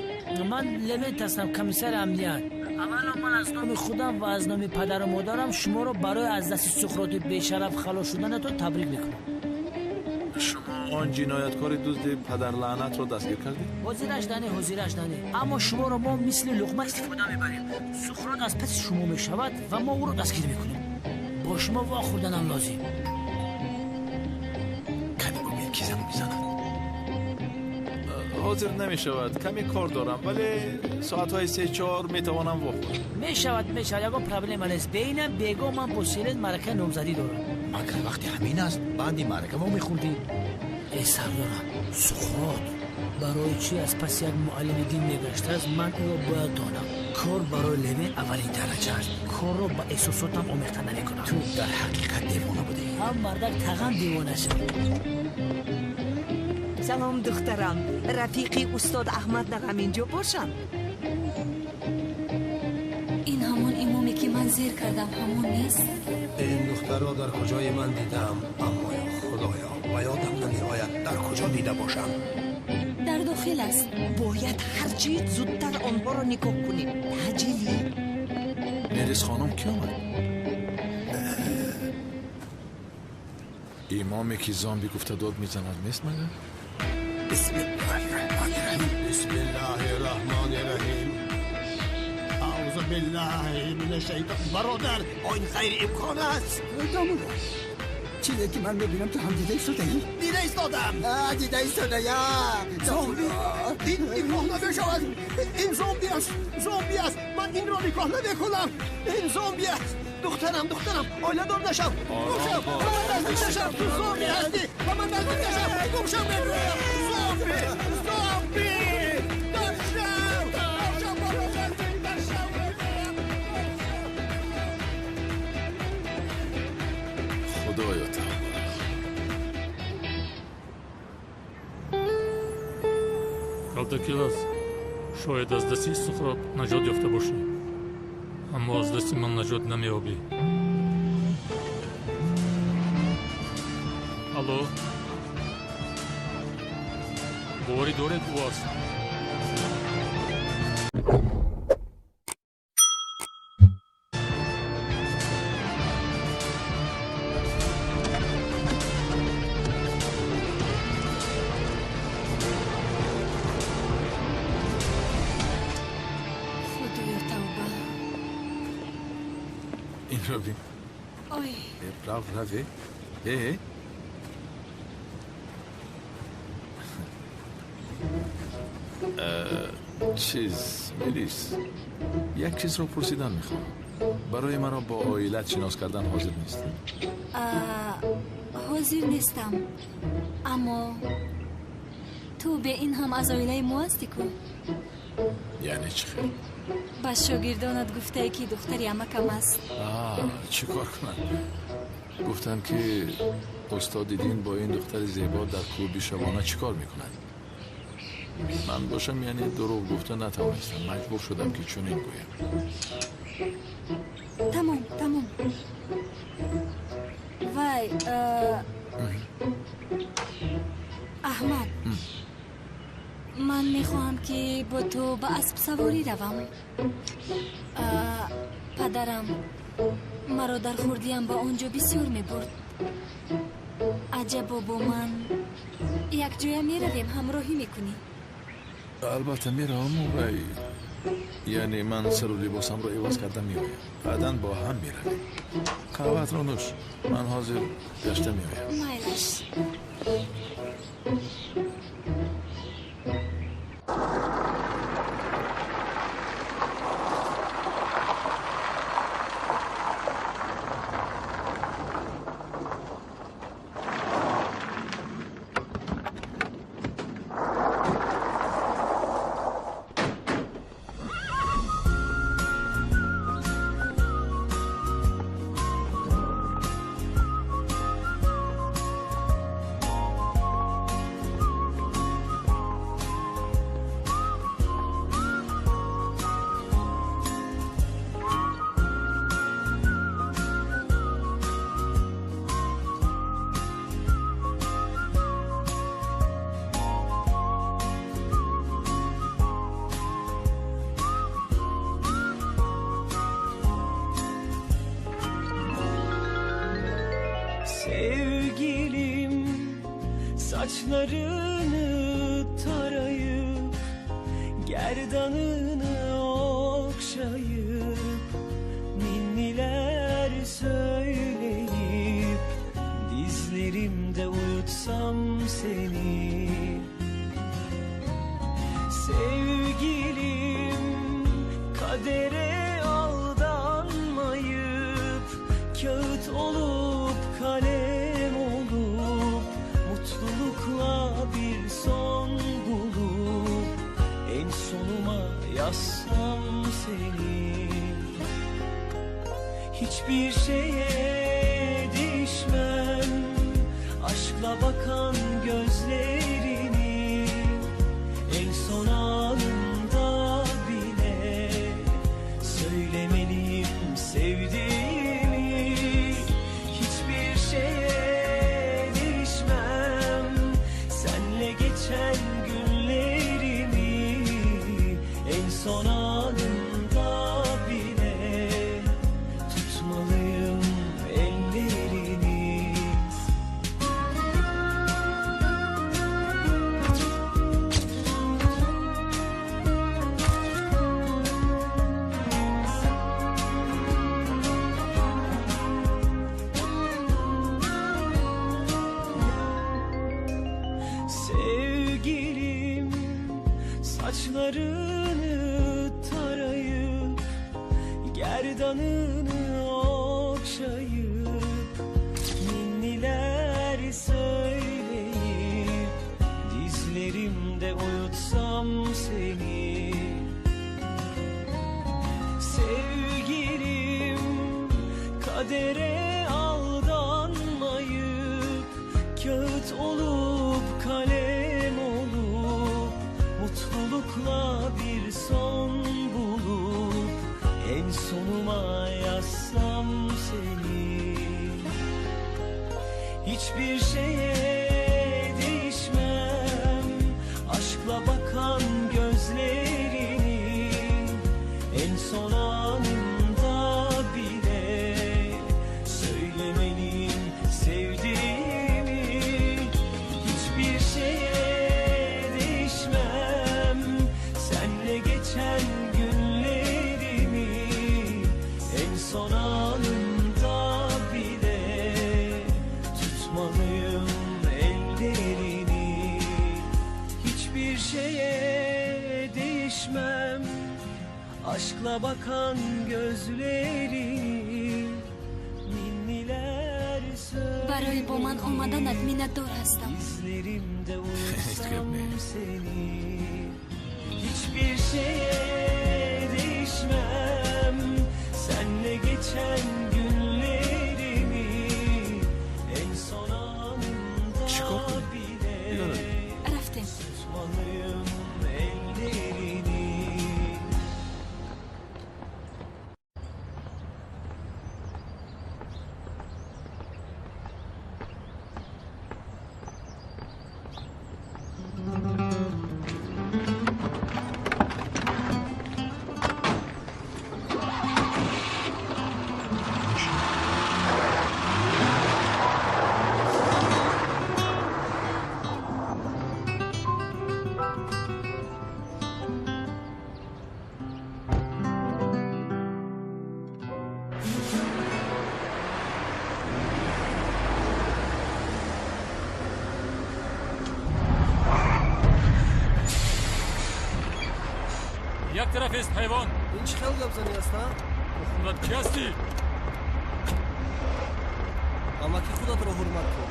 Ман Левент ҳастам, комиссари амният. Аввало ман аз номи худам ва аз номи падару модарам шуморо барои аз дасти Суқроти бешараф халос шуданатон табрик мекунам. Шумо он ҷинояткори дузди падарлаънатро дастгир кардед? Ҳозираш дане, ҳозираш дане. Аммо шуморо мо мисли луқма истифода мебарем. Суқрот аз паси шумо мешавад ва мо ӯро дастгир мекунем. Бо шумо вохӯрданам лозим. Каме бубин, ки занг мезанад. Ҳозир намешавад, каме кор дорам, вале соатҳои 3-4 метавонам вохӯрам. Мешавад, мешавад, ягон проблема нест. Беинам бего ман бо Селен маъракаи номзадӣ дорам. Магар вақти ҳамин аст, баъди маърака вомехӯрдӣ? Э сардорам, Суқрот барои чӣ аз паси як муаллими дин мегаштааст, ман ӯро бояд донам. Кор барои Левен аввалин дараҷа аст. Корро ба эҳсосотам омехта намекунам. Ту дар ҳақиқат девона будӣ. Ҳам мардак таған девона шуд. Салом, духтарам. Рафиқи устод Аҳмад дар ҳамин ҷо бошанд? Ин ҳамон имоме ки ман зер кардам, ҳамон нест? Ин духтарро дар куҷои ман дидам, аммо ё худоё, ба ёдам намеояд дар куҷо дида бошам. Дар дохил аст. Бояд ҳарчи зудтар онҳоро никоҳ кунем. Таъҷилӣ. Мелис хонум, ки омад? Имоме ки зомби гуфта дод мезанад нест магар? Бисмиллоҳир-раҳмонир-раҳим. Бисмиллоҳир-раҳмонир-раҳим. Аъузу биллаҳи минаш-шайтон. Бародар, ин ғайриимкон аст. Домулло, чизе ки ман мебинам ту ҳам дида истодаӣ? Дида истодам. Дида истодаям. Зомби! Ин никоҳ намешавад. Ин зомби аст. Зомби аст. Ман инро никоҳ намекунам. Ин зомби аст. Духтарам, духтарам, оиладор нашав. Гумшав, ба ман наздик нашав. Ту зомби ҳастӣ. Ба ман наздик нашав. Гумшав мегӯям. Зомби! Зомби! Дар шав! Дар шав, ба ман наздик нашав мегӯям. Худоё тавба. Калтакилас, шояд аз дасти Суқрот наҷот ёфта бошӣ, аммо аз дасти ман наҷот намеёбӣ. Алло, боварӣ доред, ӯ аст? Худоё тавба. Инро бин. Ой. Рав, рав, э. Э, э. Чиз, Мелис, як чизро пурсидан мехоҳам. Барои маро бо оилат шинос кардан ҳозир нестӣ? Ҳозир нестам, аммо ту бе ин ҳам аз оилаи мо ҳастӣ ку? Яъне чӣ хел? Ба шогирдонат гуфтае, ки духтари амакам аст. Чӣ кор кунам? Гуфтам, ки устоди дин бо ин духтари зебо дар клуби шабона чӣ кор мекунад? Ман бошам, яъне дурӯғ гуфта натавонистам, маҷбур шудам, ки чунин гӯям. Тамом, тамом. Вай, Аҳмад, ман мехоҳам, ки бо ту ба аспсаворӣ равам. Падарам маро дар хурдиам ба он ҷо бисёр мебурд. Аҷабо бо ман якҷоя меравем, ҳамроҳӣ мекунӣ? Албатта меравам, вай яъне ман сару либосамро иваз карда меоям, баъдан бо ҳам меравем. Қаҳваатро нӯш, ман ҳозир гашта меоям. Майлаш. Sevgilim, saçlarını tarayıp gerdanını okşayıp ninniler söyleyip dizlerimde uyutsam seni. Sevgilim, kadere aldanmayıp kağıt olup kalem olup mutlulukla bir son bulup en sonuma yazsam seni. Hiçbir şeye değişmem, aşkla bakan gözlerini en son anında bile söylemeliyim sevdiğimi. Hiçbir şeye değişmem, senle geçen günlerimi en son anında bile tutmalıyım ellerini. Sevgilim, saçlarını tarayıp gerdanını okşayıp ninniler söyleyip dizlerimde uyutsam seni. Sevgilim, kadere aldanmayıp kağıt olup kalem olup mutlulukla bir son bulup en sonuma yazsam seni. Hiçbir şeye değişmem, aşkla bakan gözlerini en son anında bile söylemeliyim sevdiğimi. Hiçbir şeye değişmem, senle geçen günlerimi en son anında bile tutmalıyım ellerini. Hiçbir şeye değişmem, aşkla bakan gözlerini ninniler Барои бо ман омаданат миннатдор ҳастам. Dizlerimde uyutsam seni. Hiçbir şeye değişmem, senle geçen günlerimi en son anında bile Рафтем. tutmalıyım ellerini. Як тараф ест, ҳайвон? Ин чӣ хел гапзанӣ аст, а? Худат кӣ ҳастӣ? Амаки худатро ҳурмат кун.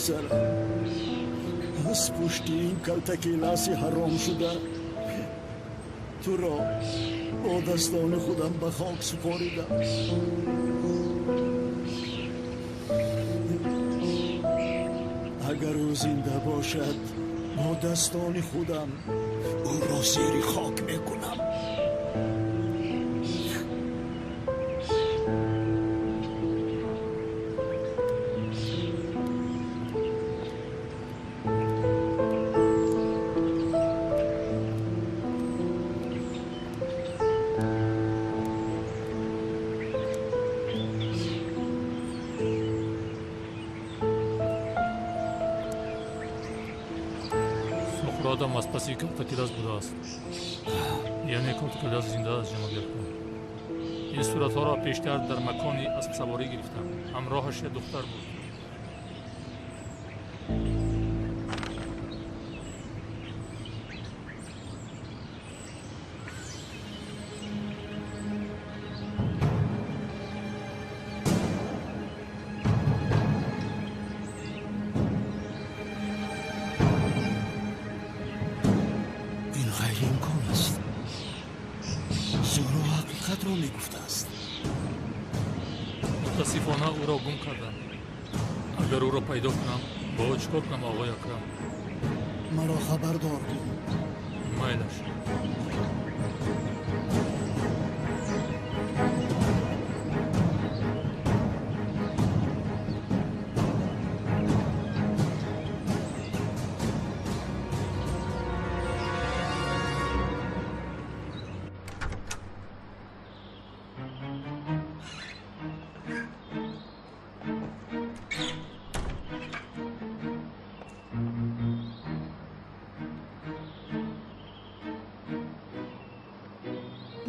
Писарам, аз пушти ин калтакеласи ҳаром шуда туро бо дастони худам ба хок супоридам. Агар ӯ зинда бошад, бо дастони худам ӯро зери хок мекунам. Суқротам аз паси Калтакелас будааст. Яъне Калтакелас зинда аст, ҷаноби Акрам. Ин суратҳоро пештар дар макони аспсаворӣ гирифтам. Ҳамроҳаш як духтар буд. Ин ғайриимкон аст. Зӯро ҳақиқатро мегуфтааст. Мутаассифона ӯро гум кардам. Агар ӯро пайдо кунам, бо ӯ чӣ кор кунам, оғои Акрам? Маро хабардор кун. Майлаш.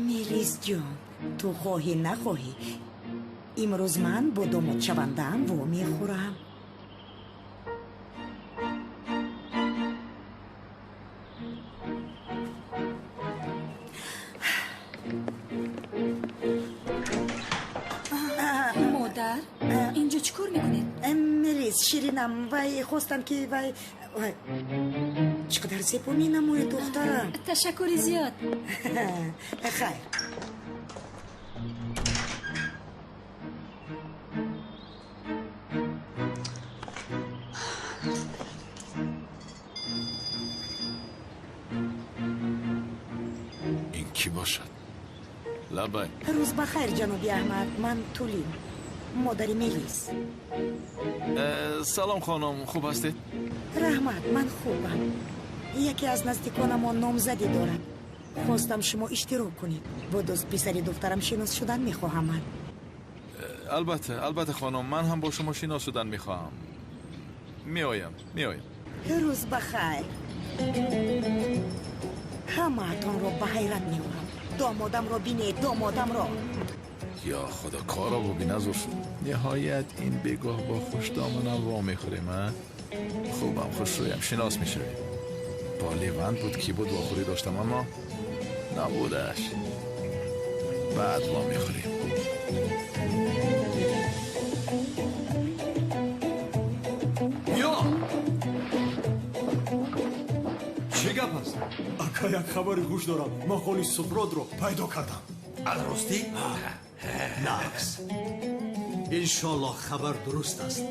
Мелис ҷон, ту хоҳӣ нахоҳӣ, имрӯз ман бо домодшавандаам вомехӯрам. Модар, инҷо чӣ кор мекунед? Мелис, ширинам, вай хостам ки вай чӣ қадар зебо менамояд, духтарам. Ташаккури зиёд. Хайр. Ин кӣ бошад? Лабай. Рӯз ба хайр, ҷаноби Аҳмад. Ман Тулин, модари Мелис. Салом, хонум, хуб ҳастед? Раҳмат, ман хубам. Яке аз наздиконамон номзадӣ дорад. Хостам шумо иштирок кунед. Бо дӯст писари духтарам шинос шудан мехоҳам ман. Албатта, албатта, хонум, ман ҳам бо шумо шинос шудан мехоҳам. Меоям, меоям. Рӯз ба хайр. Ҳамаатонро ба ҳайрат меорам. Домодамро бинед, домодамро. Ё худо, коро биназур шуд. Ниҳоят ин бегоҳ бо хушдоманам во мехӯрем, а? Хубам, хушрӯям, шинос мешавем. Бо Леванд буд, ки буд вохӯрӣ доштам, аммо набудаш. Баъд во мехӯрем. Ё! Чӣ гап аст? Ака, як хабари хуш дорам. Ман холи Суқротро пайдо кардам. Аз ростӣ? Нақс. Иншоллоҳ хабар дуруст аст.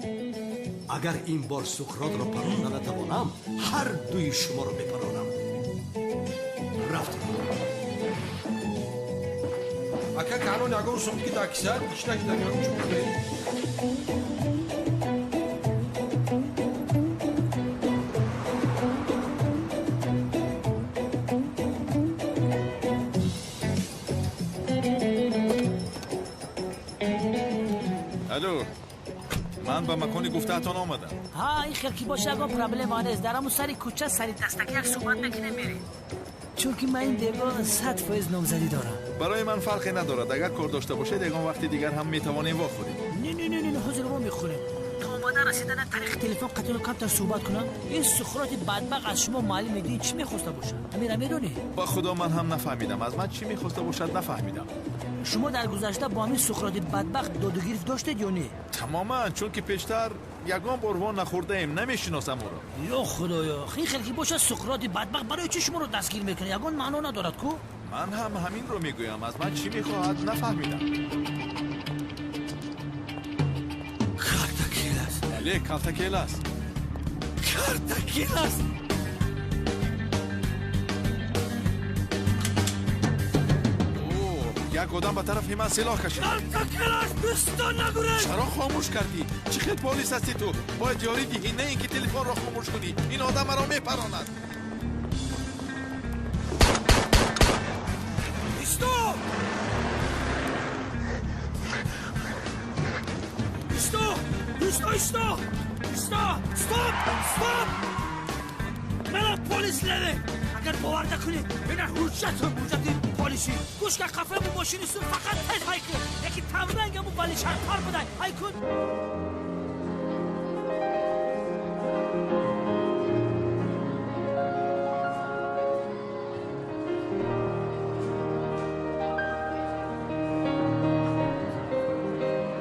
Агар ин бор Суқротро паронда натавонам, ҳар дуи шуморо мепаронам. Рафтем. Ака, канон ягон сум ки дар кисаат ичнак даган чӯбе. Алло, ман ба макони гуфтаатон омадам. Ҳа, ин хел ки боша, ягон проблема нест. Дар ҳамун сари кӯча сари дастаки як суҳбат мекунем, мерем. Чунки ман ин бегоҳ 100% номзадӣ дорам. Барои ман фарқе надорад. Агар кор дошта бошед, ягон вақти дигар ҳам метавонем вохӯрем. Не, не, не, не, ҳозир во мехӯрем. То омада расидан тариқи телефон қатиро камтар суҳбат кунам. Ин Суқроти бадбахт аз шумо муаллими дин чӣ мехоста бошад? Ҳамира медонӣ? Ба худо, ман ҳам нафаҳмидам. Аз ман чӣ мехоста бошад, нафаҳмидам. Шумо дар гузашта бо ҳамин Суқроти бадбахт додугирифт доштед ё не? Тамоман, чунки пештар ягон бор во нахӯрдаем, намешиносам ӯро. Ё худоё, ин хел ки бошад, Суқроти бадбахт барои чӣ шуморо дастгир мекунад? Ягон маъно надорад ку? Ман ҳам ҳаминро мегӯям, аз ман чӣ мехоҳад нафаҳмидам. Картакелас. Бале, Калтакелас. Картакелас. Як одам ба тарафи ман силоҳ кашид. Калтакелас, дӯстон нагурез! Чаро хомӯш кардӣ? Чӣ хел полис ҳастӣ ту? Бояд ёрӣ диҳӣ, на ин ки телефонро хомӯш кунӣ. Ин одам маро мепаронад. Исто! Исто! Исто, исто! Исто! Стоп! Стоп! Мана полис Левент! Агар бовар накунед, ина ҳуҷҷатам, ҳуҷҷати полисӣ. Гӯш кар, қафаи мошини сур фақат тез ҳай кун. Яки тамрангаму вали шарпар будай. Ҳай кун.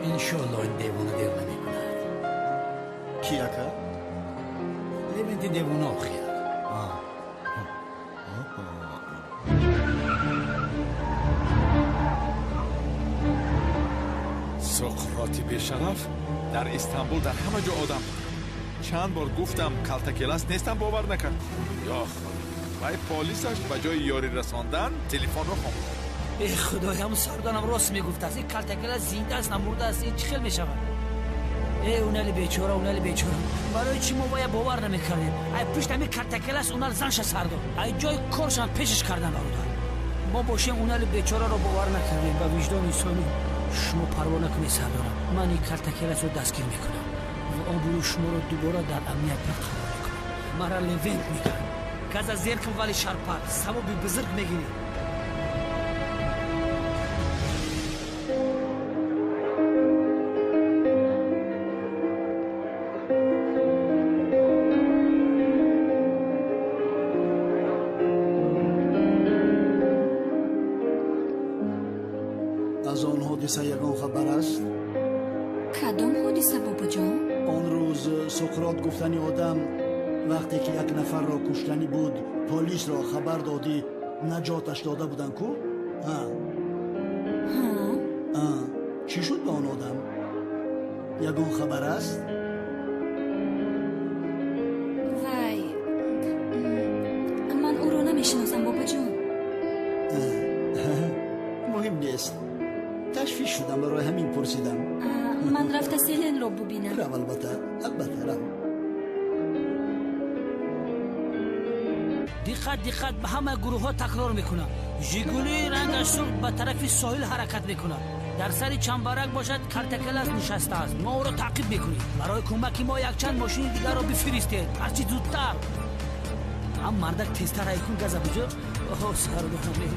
Иншоалло ин девона дер намекунад. Ки ака? Левенти девона охир. Суқроти бешараф дар Истанбул дар ҳама ҷо одам. Чанд бор гуфтам Калтакелас нестам, бовар накард. Ё худо, вай полисаш ба ҷои ёрӣ расондан телефонро хомӯш кард. Э худои, ҳамун сарданам рост мегуфтааст. Ин Калтакелас зинда аст, намурда аст. Ин чӣ хел мешавад? Э унали бечора, унали бечора, барои чӣ мо вая бовар намекардем? Ай пушт ҳамин Калтакелас унал занша сар дод, ай ҷои коршам пешаш кардан. Бародар, мо бошем унали бечораро бовар накардем. Ба виҷдони инсонӣ шумо парво накунед сардорам, ман ин Калтакеласро дастгир мекунам ва обрӯи шуморо дубора дар амният барқарор мекунам. Мара Левент мегӯянд. Газа зер кун, вали шарпар, савоби бузург мегирӣ. Аз он ҳодиса ягон хабар аст? Кадом ҳодиса, бобоҷон? Он рӯз Суқрот гуфтани одам вақте ки як нафарро куштанӣ буд, полисро хабар додӣ, наҷоташ дода буданд ку? Чӣ шуд ба он одам? Ягон хабар аст? Вай, ман ӯро намешиносам, бобоҷон. Муҳим нест. Ташвиш шудам, барои ҳамин пурсидам. Ман рафта Селенро бубинам. Рав, албатта, албатта, рав. Диққат, диққат, ба ҳама гурӯҳҳо такрор мекунам. Жигули рангаш сурх ба тарафи соҳил ҳаракат мекунад. Дар сари чамбарак бошад Калтакелас нишастааст. Мо ӯро таъқиб мекунем. Барои кӯмаки мо якчанд мошини дигарро бифиристед, ҳарчи зудтар. Ҳам мардак тезтар ҳайкун газа буҷо. Оҳо, сардорам,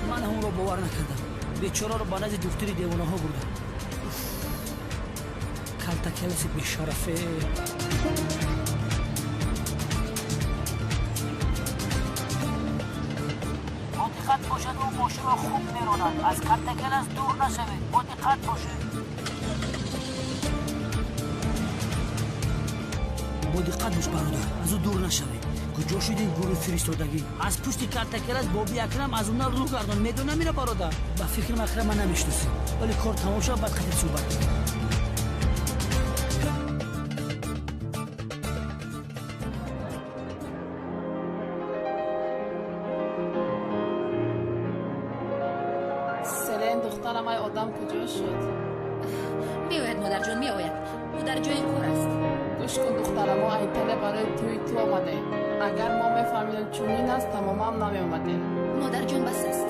ман ҳамонро бовар накардам. Бечораро ба назди духтури девонаҳо бурдам. Калтакеласи бешарафе. Бо диққат бошад, ӯ мошинро хуб меронад. Аз Калтакелас дур нашавед, бо диққат бошед. Бо диққат бош бародар, аз ӯ дур нашавед. Куҷо шуд ин гурӯҳи фиристодагӣ? Аз пушти Калтакелас боби Акрам аз унал рӯ гардон. Медонам ина бародар, ба фикрам Акрам ман намешиносем, вале кор тамом шавад, баъд қатъи суҳбат мекунем. Селен, духтарам, ай одам куҷо шуд? Меояд, модарҷон, меояд. Ӯ дар ҷои кор аст. Гӯш кун, духтарам, мо Айталия барои тӯи ту омадем. Агар мо мефаҳмидем чунин аст, тамоман намеомадем. Модарҷон, бас аст.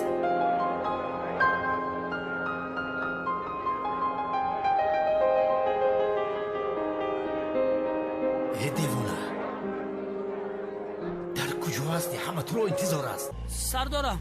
Э девона, дар куҷо ҳастӣ? Ҳама туро интизор аст. Сардорам,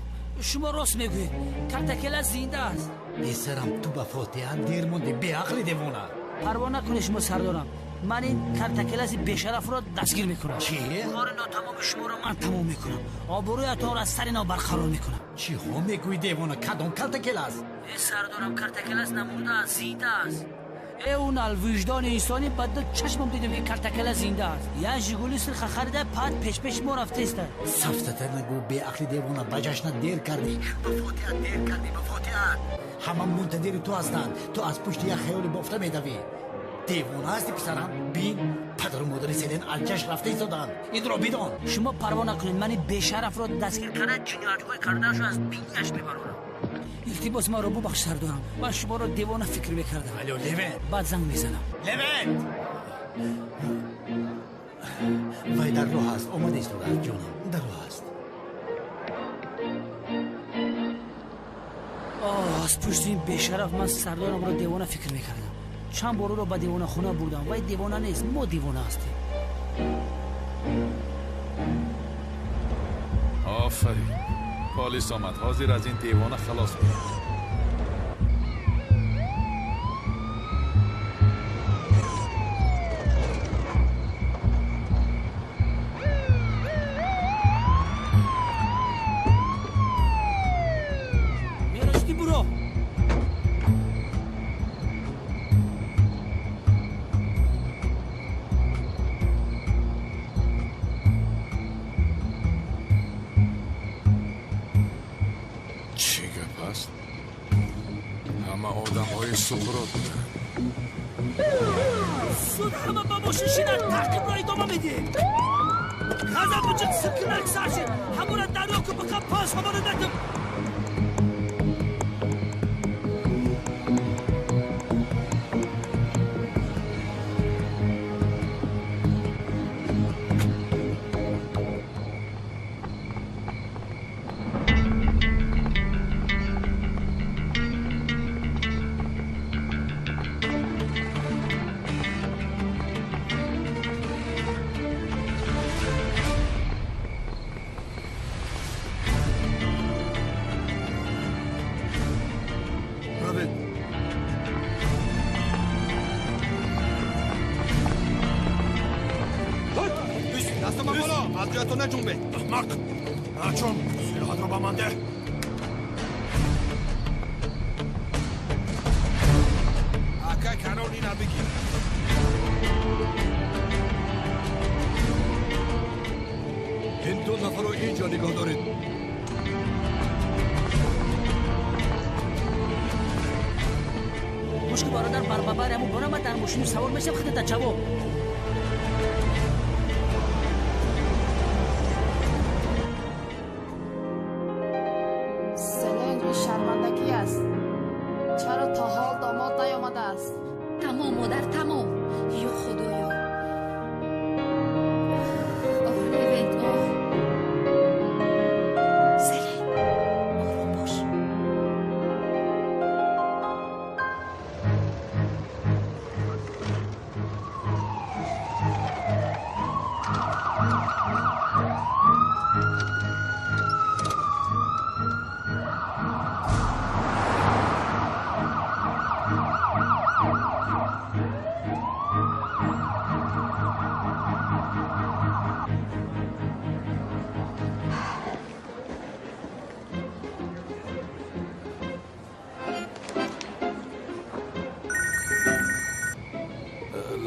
шумо рост мегӯед, Калтакелас зинда аст. Писарам, ту ба фотиҳа дер мондӣ, беақли девона. Парво накунед шумо сардорам, Ман ин картакеласи бешарафро дастгир мекунам. Чӣ? Кори нотамоми шуморо ман тамом мекунам. Обрӯятонро аз сари нав барқарор мекунам. Чиҳо мегӯӣ, девона? Кадом калтакелас? Э, сардорам, картакелас намурдааст, зинда аст. Э, он алвиҷдони инсонӣ ба ду чашмам дидем, ки картакела зинда аст. Як Жигули сирха харида, пад пешпеши мо рафтеста. Сафтатар нагӯ, беақли девона, ба ҷашнат дер кардӣ, ба фотиҳат дер кардӣ, ба фотиҳат. Ҳама мунтазири ту ҳастанд, ту аз пушти як хаёли бофта медавӣ. Девона ҳасти, писарам? Бин, падару модари Селен аз ҷашн рафта истодаанд, инро бидон. Шумо парво накунед, мани бешарафро дастгир карда, ҷиноятҳои кардаашро аз бинияш мебарорам. Илтимос, маро бубахш, сардорам, ман шуморо девона фикр мекардам. Алё, Левент! Баъд занг мезанам. Левент, вай дар роҳ аст, омада истодааст, ҷонам, дар роҳ аст. Оҳ, аз пушти ин бешараф ман сардорамро девона фикр мекардам. Чанд бор ӯро ба девонахона бурдам. Вай девона нест, мо девона ҳастем. Офарин, полис омад, ҳозир аз ин девона халос мешавем. Мерашти, буро. Чӣ гап аст? Ҳама одамҳои Суқрот буданд. Суд ҳама ба мошин шинад, таҳқиқро идома медиҳем. Ғазаб буҷиқ сиркинак сар шид, ҳамура дарё ку, биқа пас ҳамона натим. Равед. Дастама боло, аз ҷоятон наҷунбед. Аҳмақ, наҷун, силоҳатро ба ман деҳ. Ака канон, ина бигир. Ин ду нафарро ин ҷо нигоҳ доред. Гӯш ку, бародар, барбабари ҳамун бора ман дар мошину савор мешавам, худата ҷавоб. Селен, ин шармандагӣ аст. Чаро то ҳол домод наёмадааст? Тамом, модар, тамом. Ё худоё! Оҳ, Левент, оҳ! Селен, ором бош.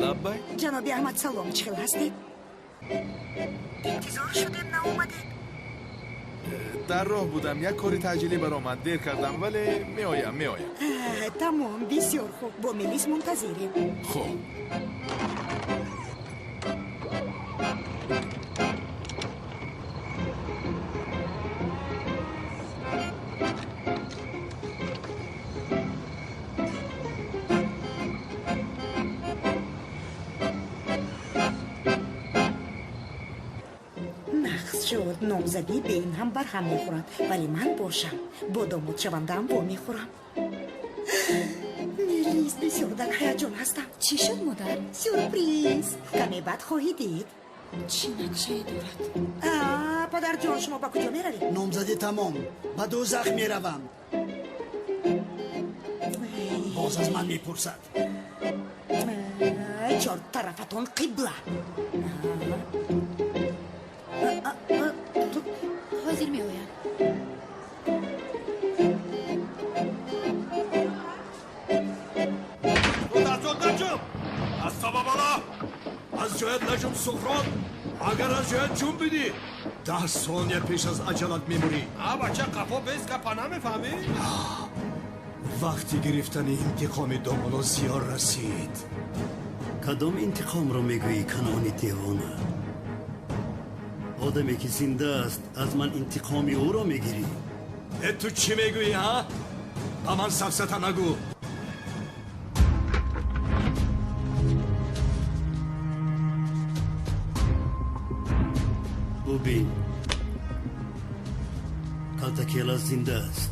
Лаббай. Ҷаноби Аҳмад, салом, чӣ хел ҳастед? Интизор шудем, наомадед. Дар роҳ будам, як кори таъҷилӣ баромад, дер кардам, вале меоям, меоям. Тамом, бисёр хуб, бо Мелис мунтазирем. Хуб. Нақс шуд, номзадӣ бе ин ҳам барҳам мехӯрад, вале ман бошам, бо домодшавандаам вомехӯрам. Мелис, бисёр дар ҳаяҷон ҳастам. Чӣ шуд, модар? Сюрприз, каме баъд хоҳӣ дид. Чӣ нақшае дорад? Падарҷон, шумо ба куҷо меравед? Номзадӣ тамом, ба дӯзах меравам. Боз аз ман мепурсад. Чор тарафатон қибла. Ҳозир меоям. Наҷум! Аз соба боло! Аз ҷоят наҷум, Суқрот! Агар аз ҷоят ҷунбидӣ, 10 сония пеш аз аҷалат мемурӣ. А бача, қафо бес, гапа намефаҳмӣ? Вақти гирифтани интиқоми домоло зиёр расид. Кадом интиқомро мегӯӣ, Канони девона? Одаме ки зинда аст, аз ман интиқоми ӯро мегирӣ? Э, ту чӣ мегӯӣ, ҳа? Ба ман сафсата нагӯ. Бубин, Калтакелас зинда аст.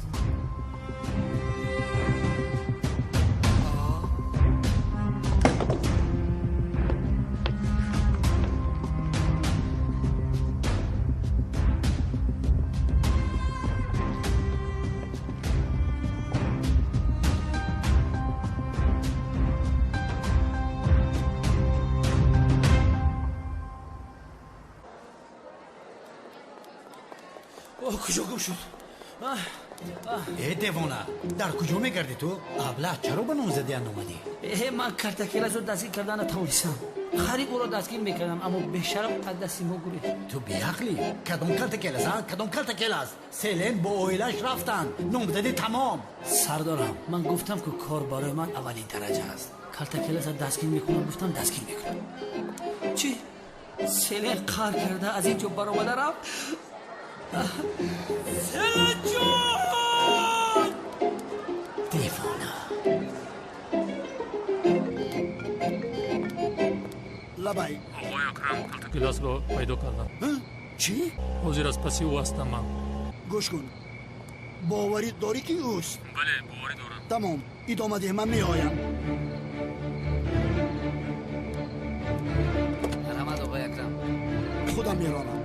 Куҷо гум шуд? Э, девона, дар куҷо мегардӣ ту? Абла, чаро ба номзадиан омадӣ? Э, ман Картакелазро дастгир карда натавонистам. Хариб ӯро дастгир мекардам, аммо бешараф аз дасти мо гурехт. Ту беақлӣ? Кадом Калтакелас, а? Кадом Калтакелас? Селен бо оилааш рафтанд, номзадӣ тамом. Сардорам, ман гуфтам, ки кор барои ман аввалин дараҷа аст. Калтакелазро дастгир мекунам, гуфтам, дастгир мекунам. Чӣ? Селен қаҳр карда аз ин ҷо баромада рафт? Селенҷон! Девона. Лабай. Оқои Акрам, Калтакеласро пайдо кардам. Чӣ? Ҳозир аз паси ӯ ҳастам ман. Гӯш кун, боварӣ дорӣ, ки ӯст? Бале, боварӣ дорам. Тамом, идома деҳ, ман меоям. Раҳмат, оқои Акрам. Худам меронам.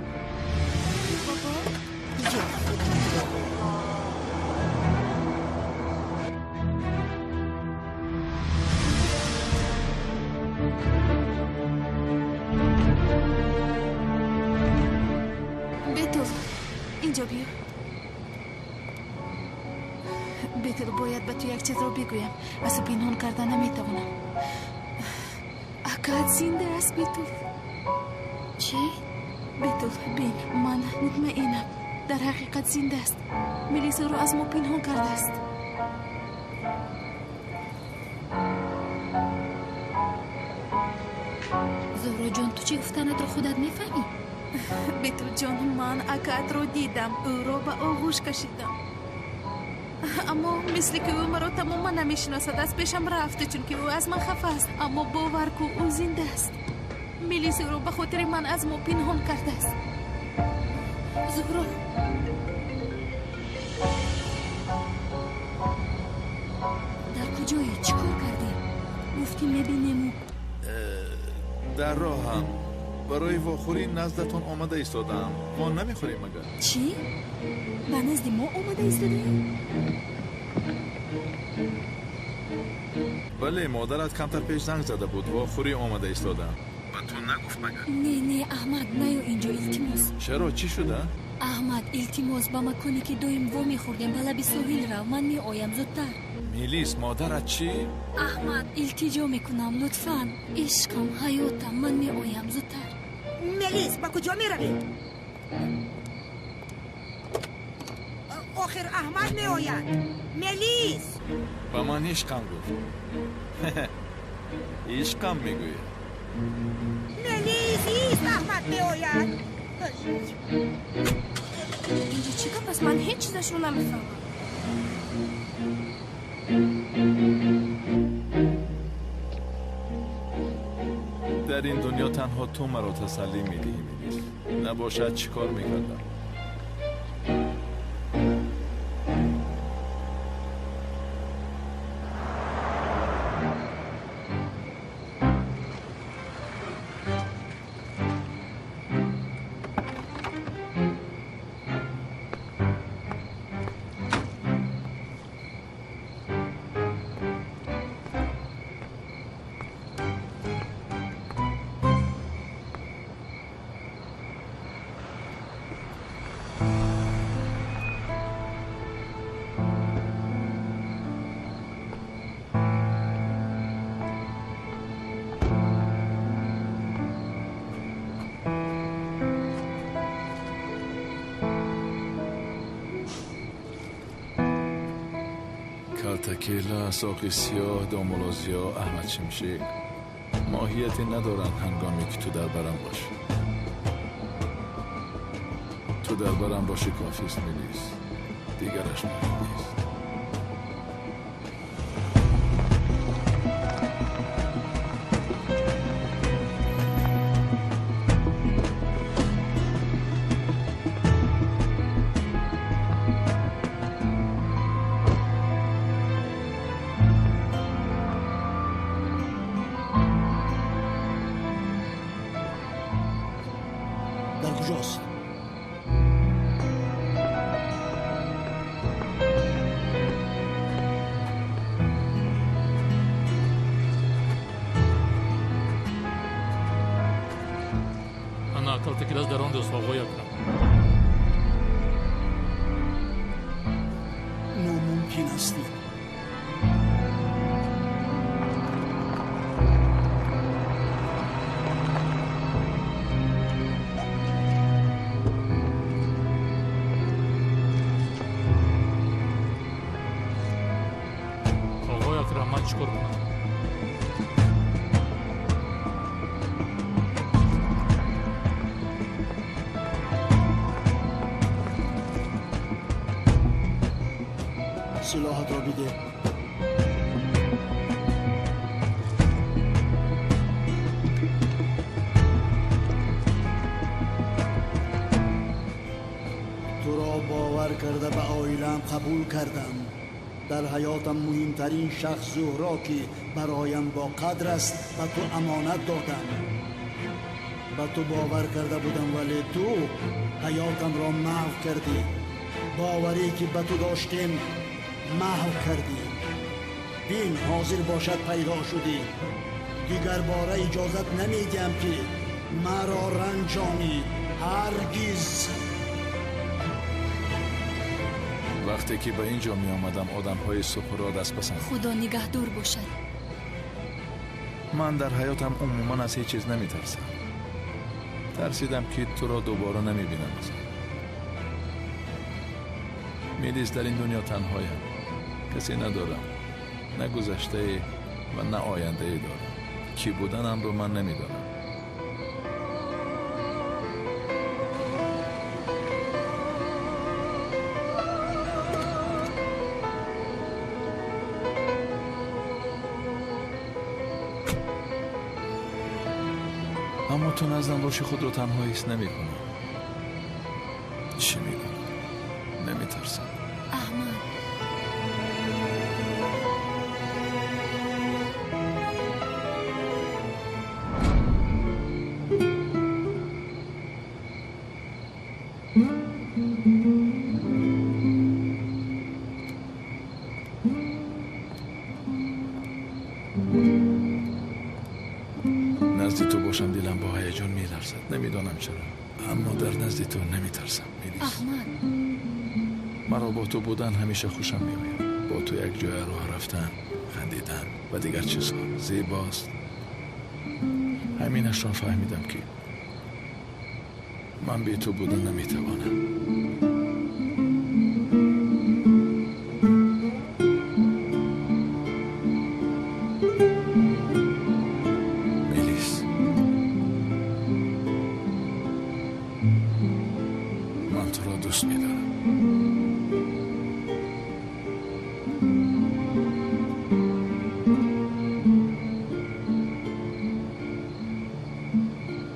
Бетул, инҷо биё. Бетул, бояд ба ту як чизро бигӯям, аз ӯ пинҳон карда наметавонам. Акаат зинда аст, Бетул. Чӣ? Бетул, бин, ман мутмаинам, дар ҳақиқат зинда аст. Мелис ӯро аз мо пинҳон кардааст. Зуҳроҷон, ту чӣ гуфтанатро худат мефаҳмӣ? Бетулҷон, ман акаатро дидам, ӯро ба оғӯш кашидам, аммо мисли ки ӯ маро тамоман намешиносад, аз пешам рафт, чунки ӯ аз ман хафа аст. Аммо бовар ку, ӯ зинда аст. Мелис ӯро ба хотири ман аз мо пинҳон кардааст. Зуҳро, дар куҷое? Чӣ кор кардӣ? Гуфтӣ мебинему. Дар роҳам. Барои вохӯрӣ наздатон омада истодаам. Мо намехӯрем магар? Чӣ? Ба назди мо омада истодаӣ? Бале, модарат камтар пеш занг зада буд. Вохӯрӣ омада истодаам. Ба ту нагуфт магар? Не, не, Аҳмад, наё инҷо, илтимос. Чаро, чӣ шуда? Аҳмад, илтимос, ба маконе ки доим во мехӯрдем, ба лаби соҳил рав. Ман меоям зудтар. Мелис, модарат чӣ? Аҳмад, илтиҷо мекунам, лутфан. Ишқам, ҳаётам, ман меоям зудтар. Мелис, ба куҷо меравӣ? Охир Аҳмад меояд. Мелис! Ба ман ишқам гуфт. Ишқам мегӯяд. Мелис, ист, Аҳмад меояд. Инҷо чӣ гап аст? Ман ҳеҷ чизашро намефаҳмам. Дар ин дунё танҳо ту маро тасаллӣ медиҳӣ, Мелис. Набошад, чӣ кор мекардам? Калтакелас, Оқи Сиёҳ, Домулозиё, Аҳмад Шимшек моҳияте надоранд ҳангоме ки ту дар барам бошӣ. Ту дар барам бошӣ кофист, Мелис. Дигараш муҳим нест. Дар куҷост? Ана Калтакелас дар он ҷост, оғои Акрам. Номумкин аст. Оғои Акрам, ман чӣ кор кунам? Силоҳатро бидеҳ. Туро бовар карда ба оилаам қабул кардам. Дар ҳаётам муҳимтарин шахс Зуҳро, ки бароям боқадр аст, ба ту амонат додам. Ба ту бовар карда будам, вале ту ҳаётамро маҳв кардӣ. Боварӣ ки ба ту доштем, маҳв кардӣ. Бин, ҳозир бошад пайдо шудӣ. Дигар бора иҷозат намедиҳам, ки маро ранҷонӣ. Ҳаргиз. Вақте ки ба ин ҷо меомадам, одамҳои Суқрот аз пасам. Худо нигаҳдор бошад. Ман дар ҳаётам умуман аз ҳеҷ чиз наметарсам. Тарсидам, ки туро дубора намебинам. Мелис, дар ин дунё танҳоям. Касе надорам. На гузаштае ва на ояндае дорам. Кӣ буданамро ман намедонам. Аммо ту наздам бошӣ, худро танҳо ҳис намекунам. Чӣ мекунам? Наметарсам. Аҳмад. Назди ту бошам, дилам бо ҳаяҷон меларзад. Намедонам чаро, аммо дар назди ту наметарсам, Мелис. Аҳмад. Маро бо ту будан ҳамеша хушам меояд. Бо ту як ҷоя роҳ рафтан, хандидан ва дигар чизҳо зебост. Ҳаминашро фаҳмидам, ки ман бе ту будан наметавонам. Мелис, ман туро дӯст медорам.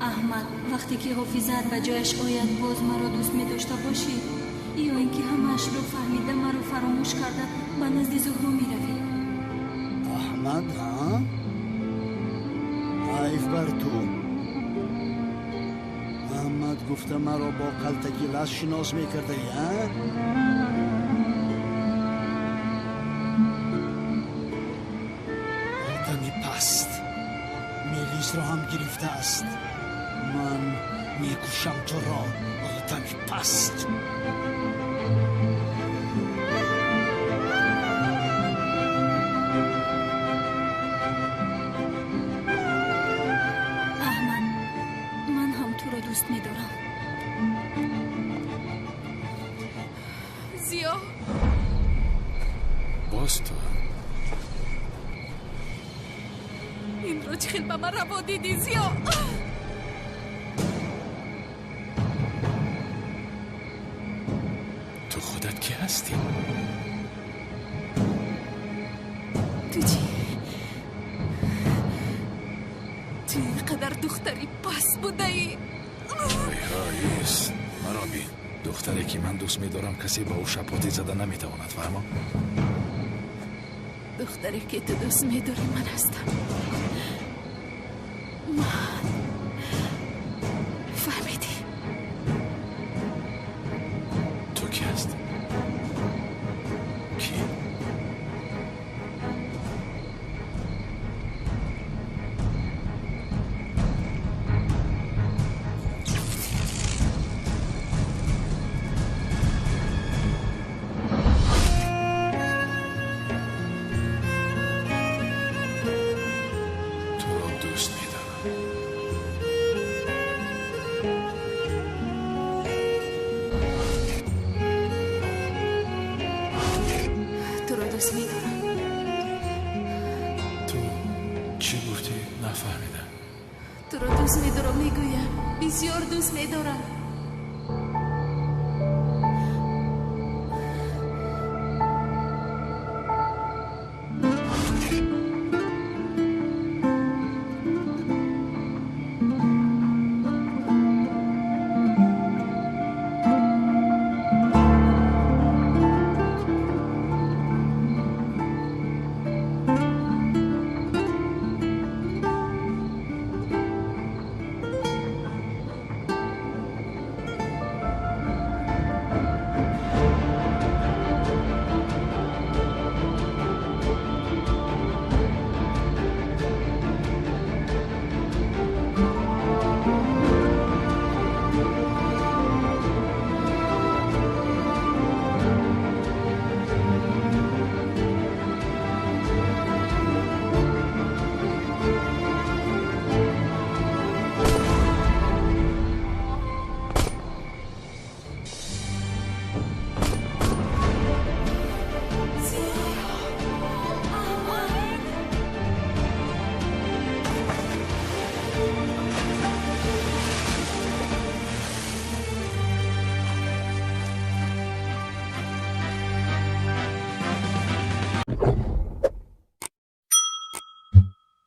Аҳмад, вақте ки ҳофизаат ба ҷояш ояд, боз маро дӯст медошта бошӣ? Ё ин ки ҳамаашро фаҳмида, маро фаромӯш карда, ба назди Зуҳро меравӣ? Аҳмад, ҳа? Ҳайф бар ту. Аҳмад гуфта маро бо калтаки лас шинос мекардаӣ, ҳа? Одами паст Мелисро ҳам гирифтааст. Ман мекушам туро, одами паст. Аҳмад, ман ҳам туро дӯст медорам. Зиё. Боз ту? Худро чӣ хел ба ман раво дидӣ, Зиё? Ту худат кӣ ҳастӣ? Ту чӣ? Ту ин қадар духтари паст будаӣ? Ҳой, ист, маро бин. Духтаре ки ман дӯст медорам, касе ба ӯ шапотӣ зада наметавонад, фаҳмо? Духтаре ки ту дӯст медорӣ ман ҳастам. Ман. Фаҳмидӣ? Ту кӣ ҳастӣ? Кӣ? Туро дӯст медорам. Туро дӯст медорам. Ту чӣ гуфтӣ? Нафаҳмидам. Туро дӯст медорам, мегӯям. Бисёр дӯст медорам.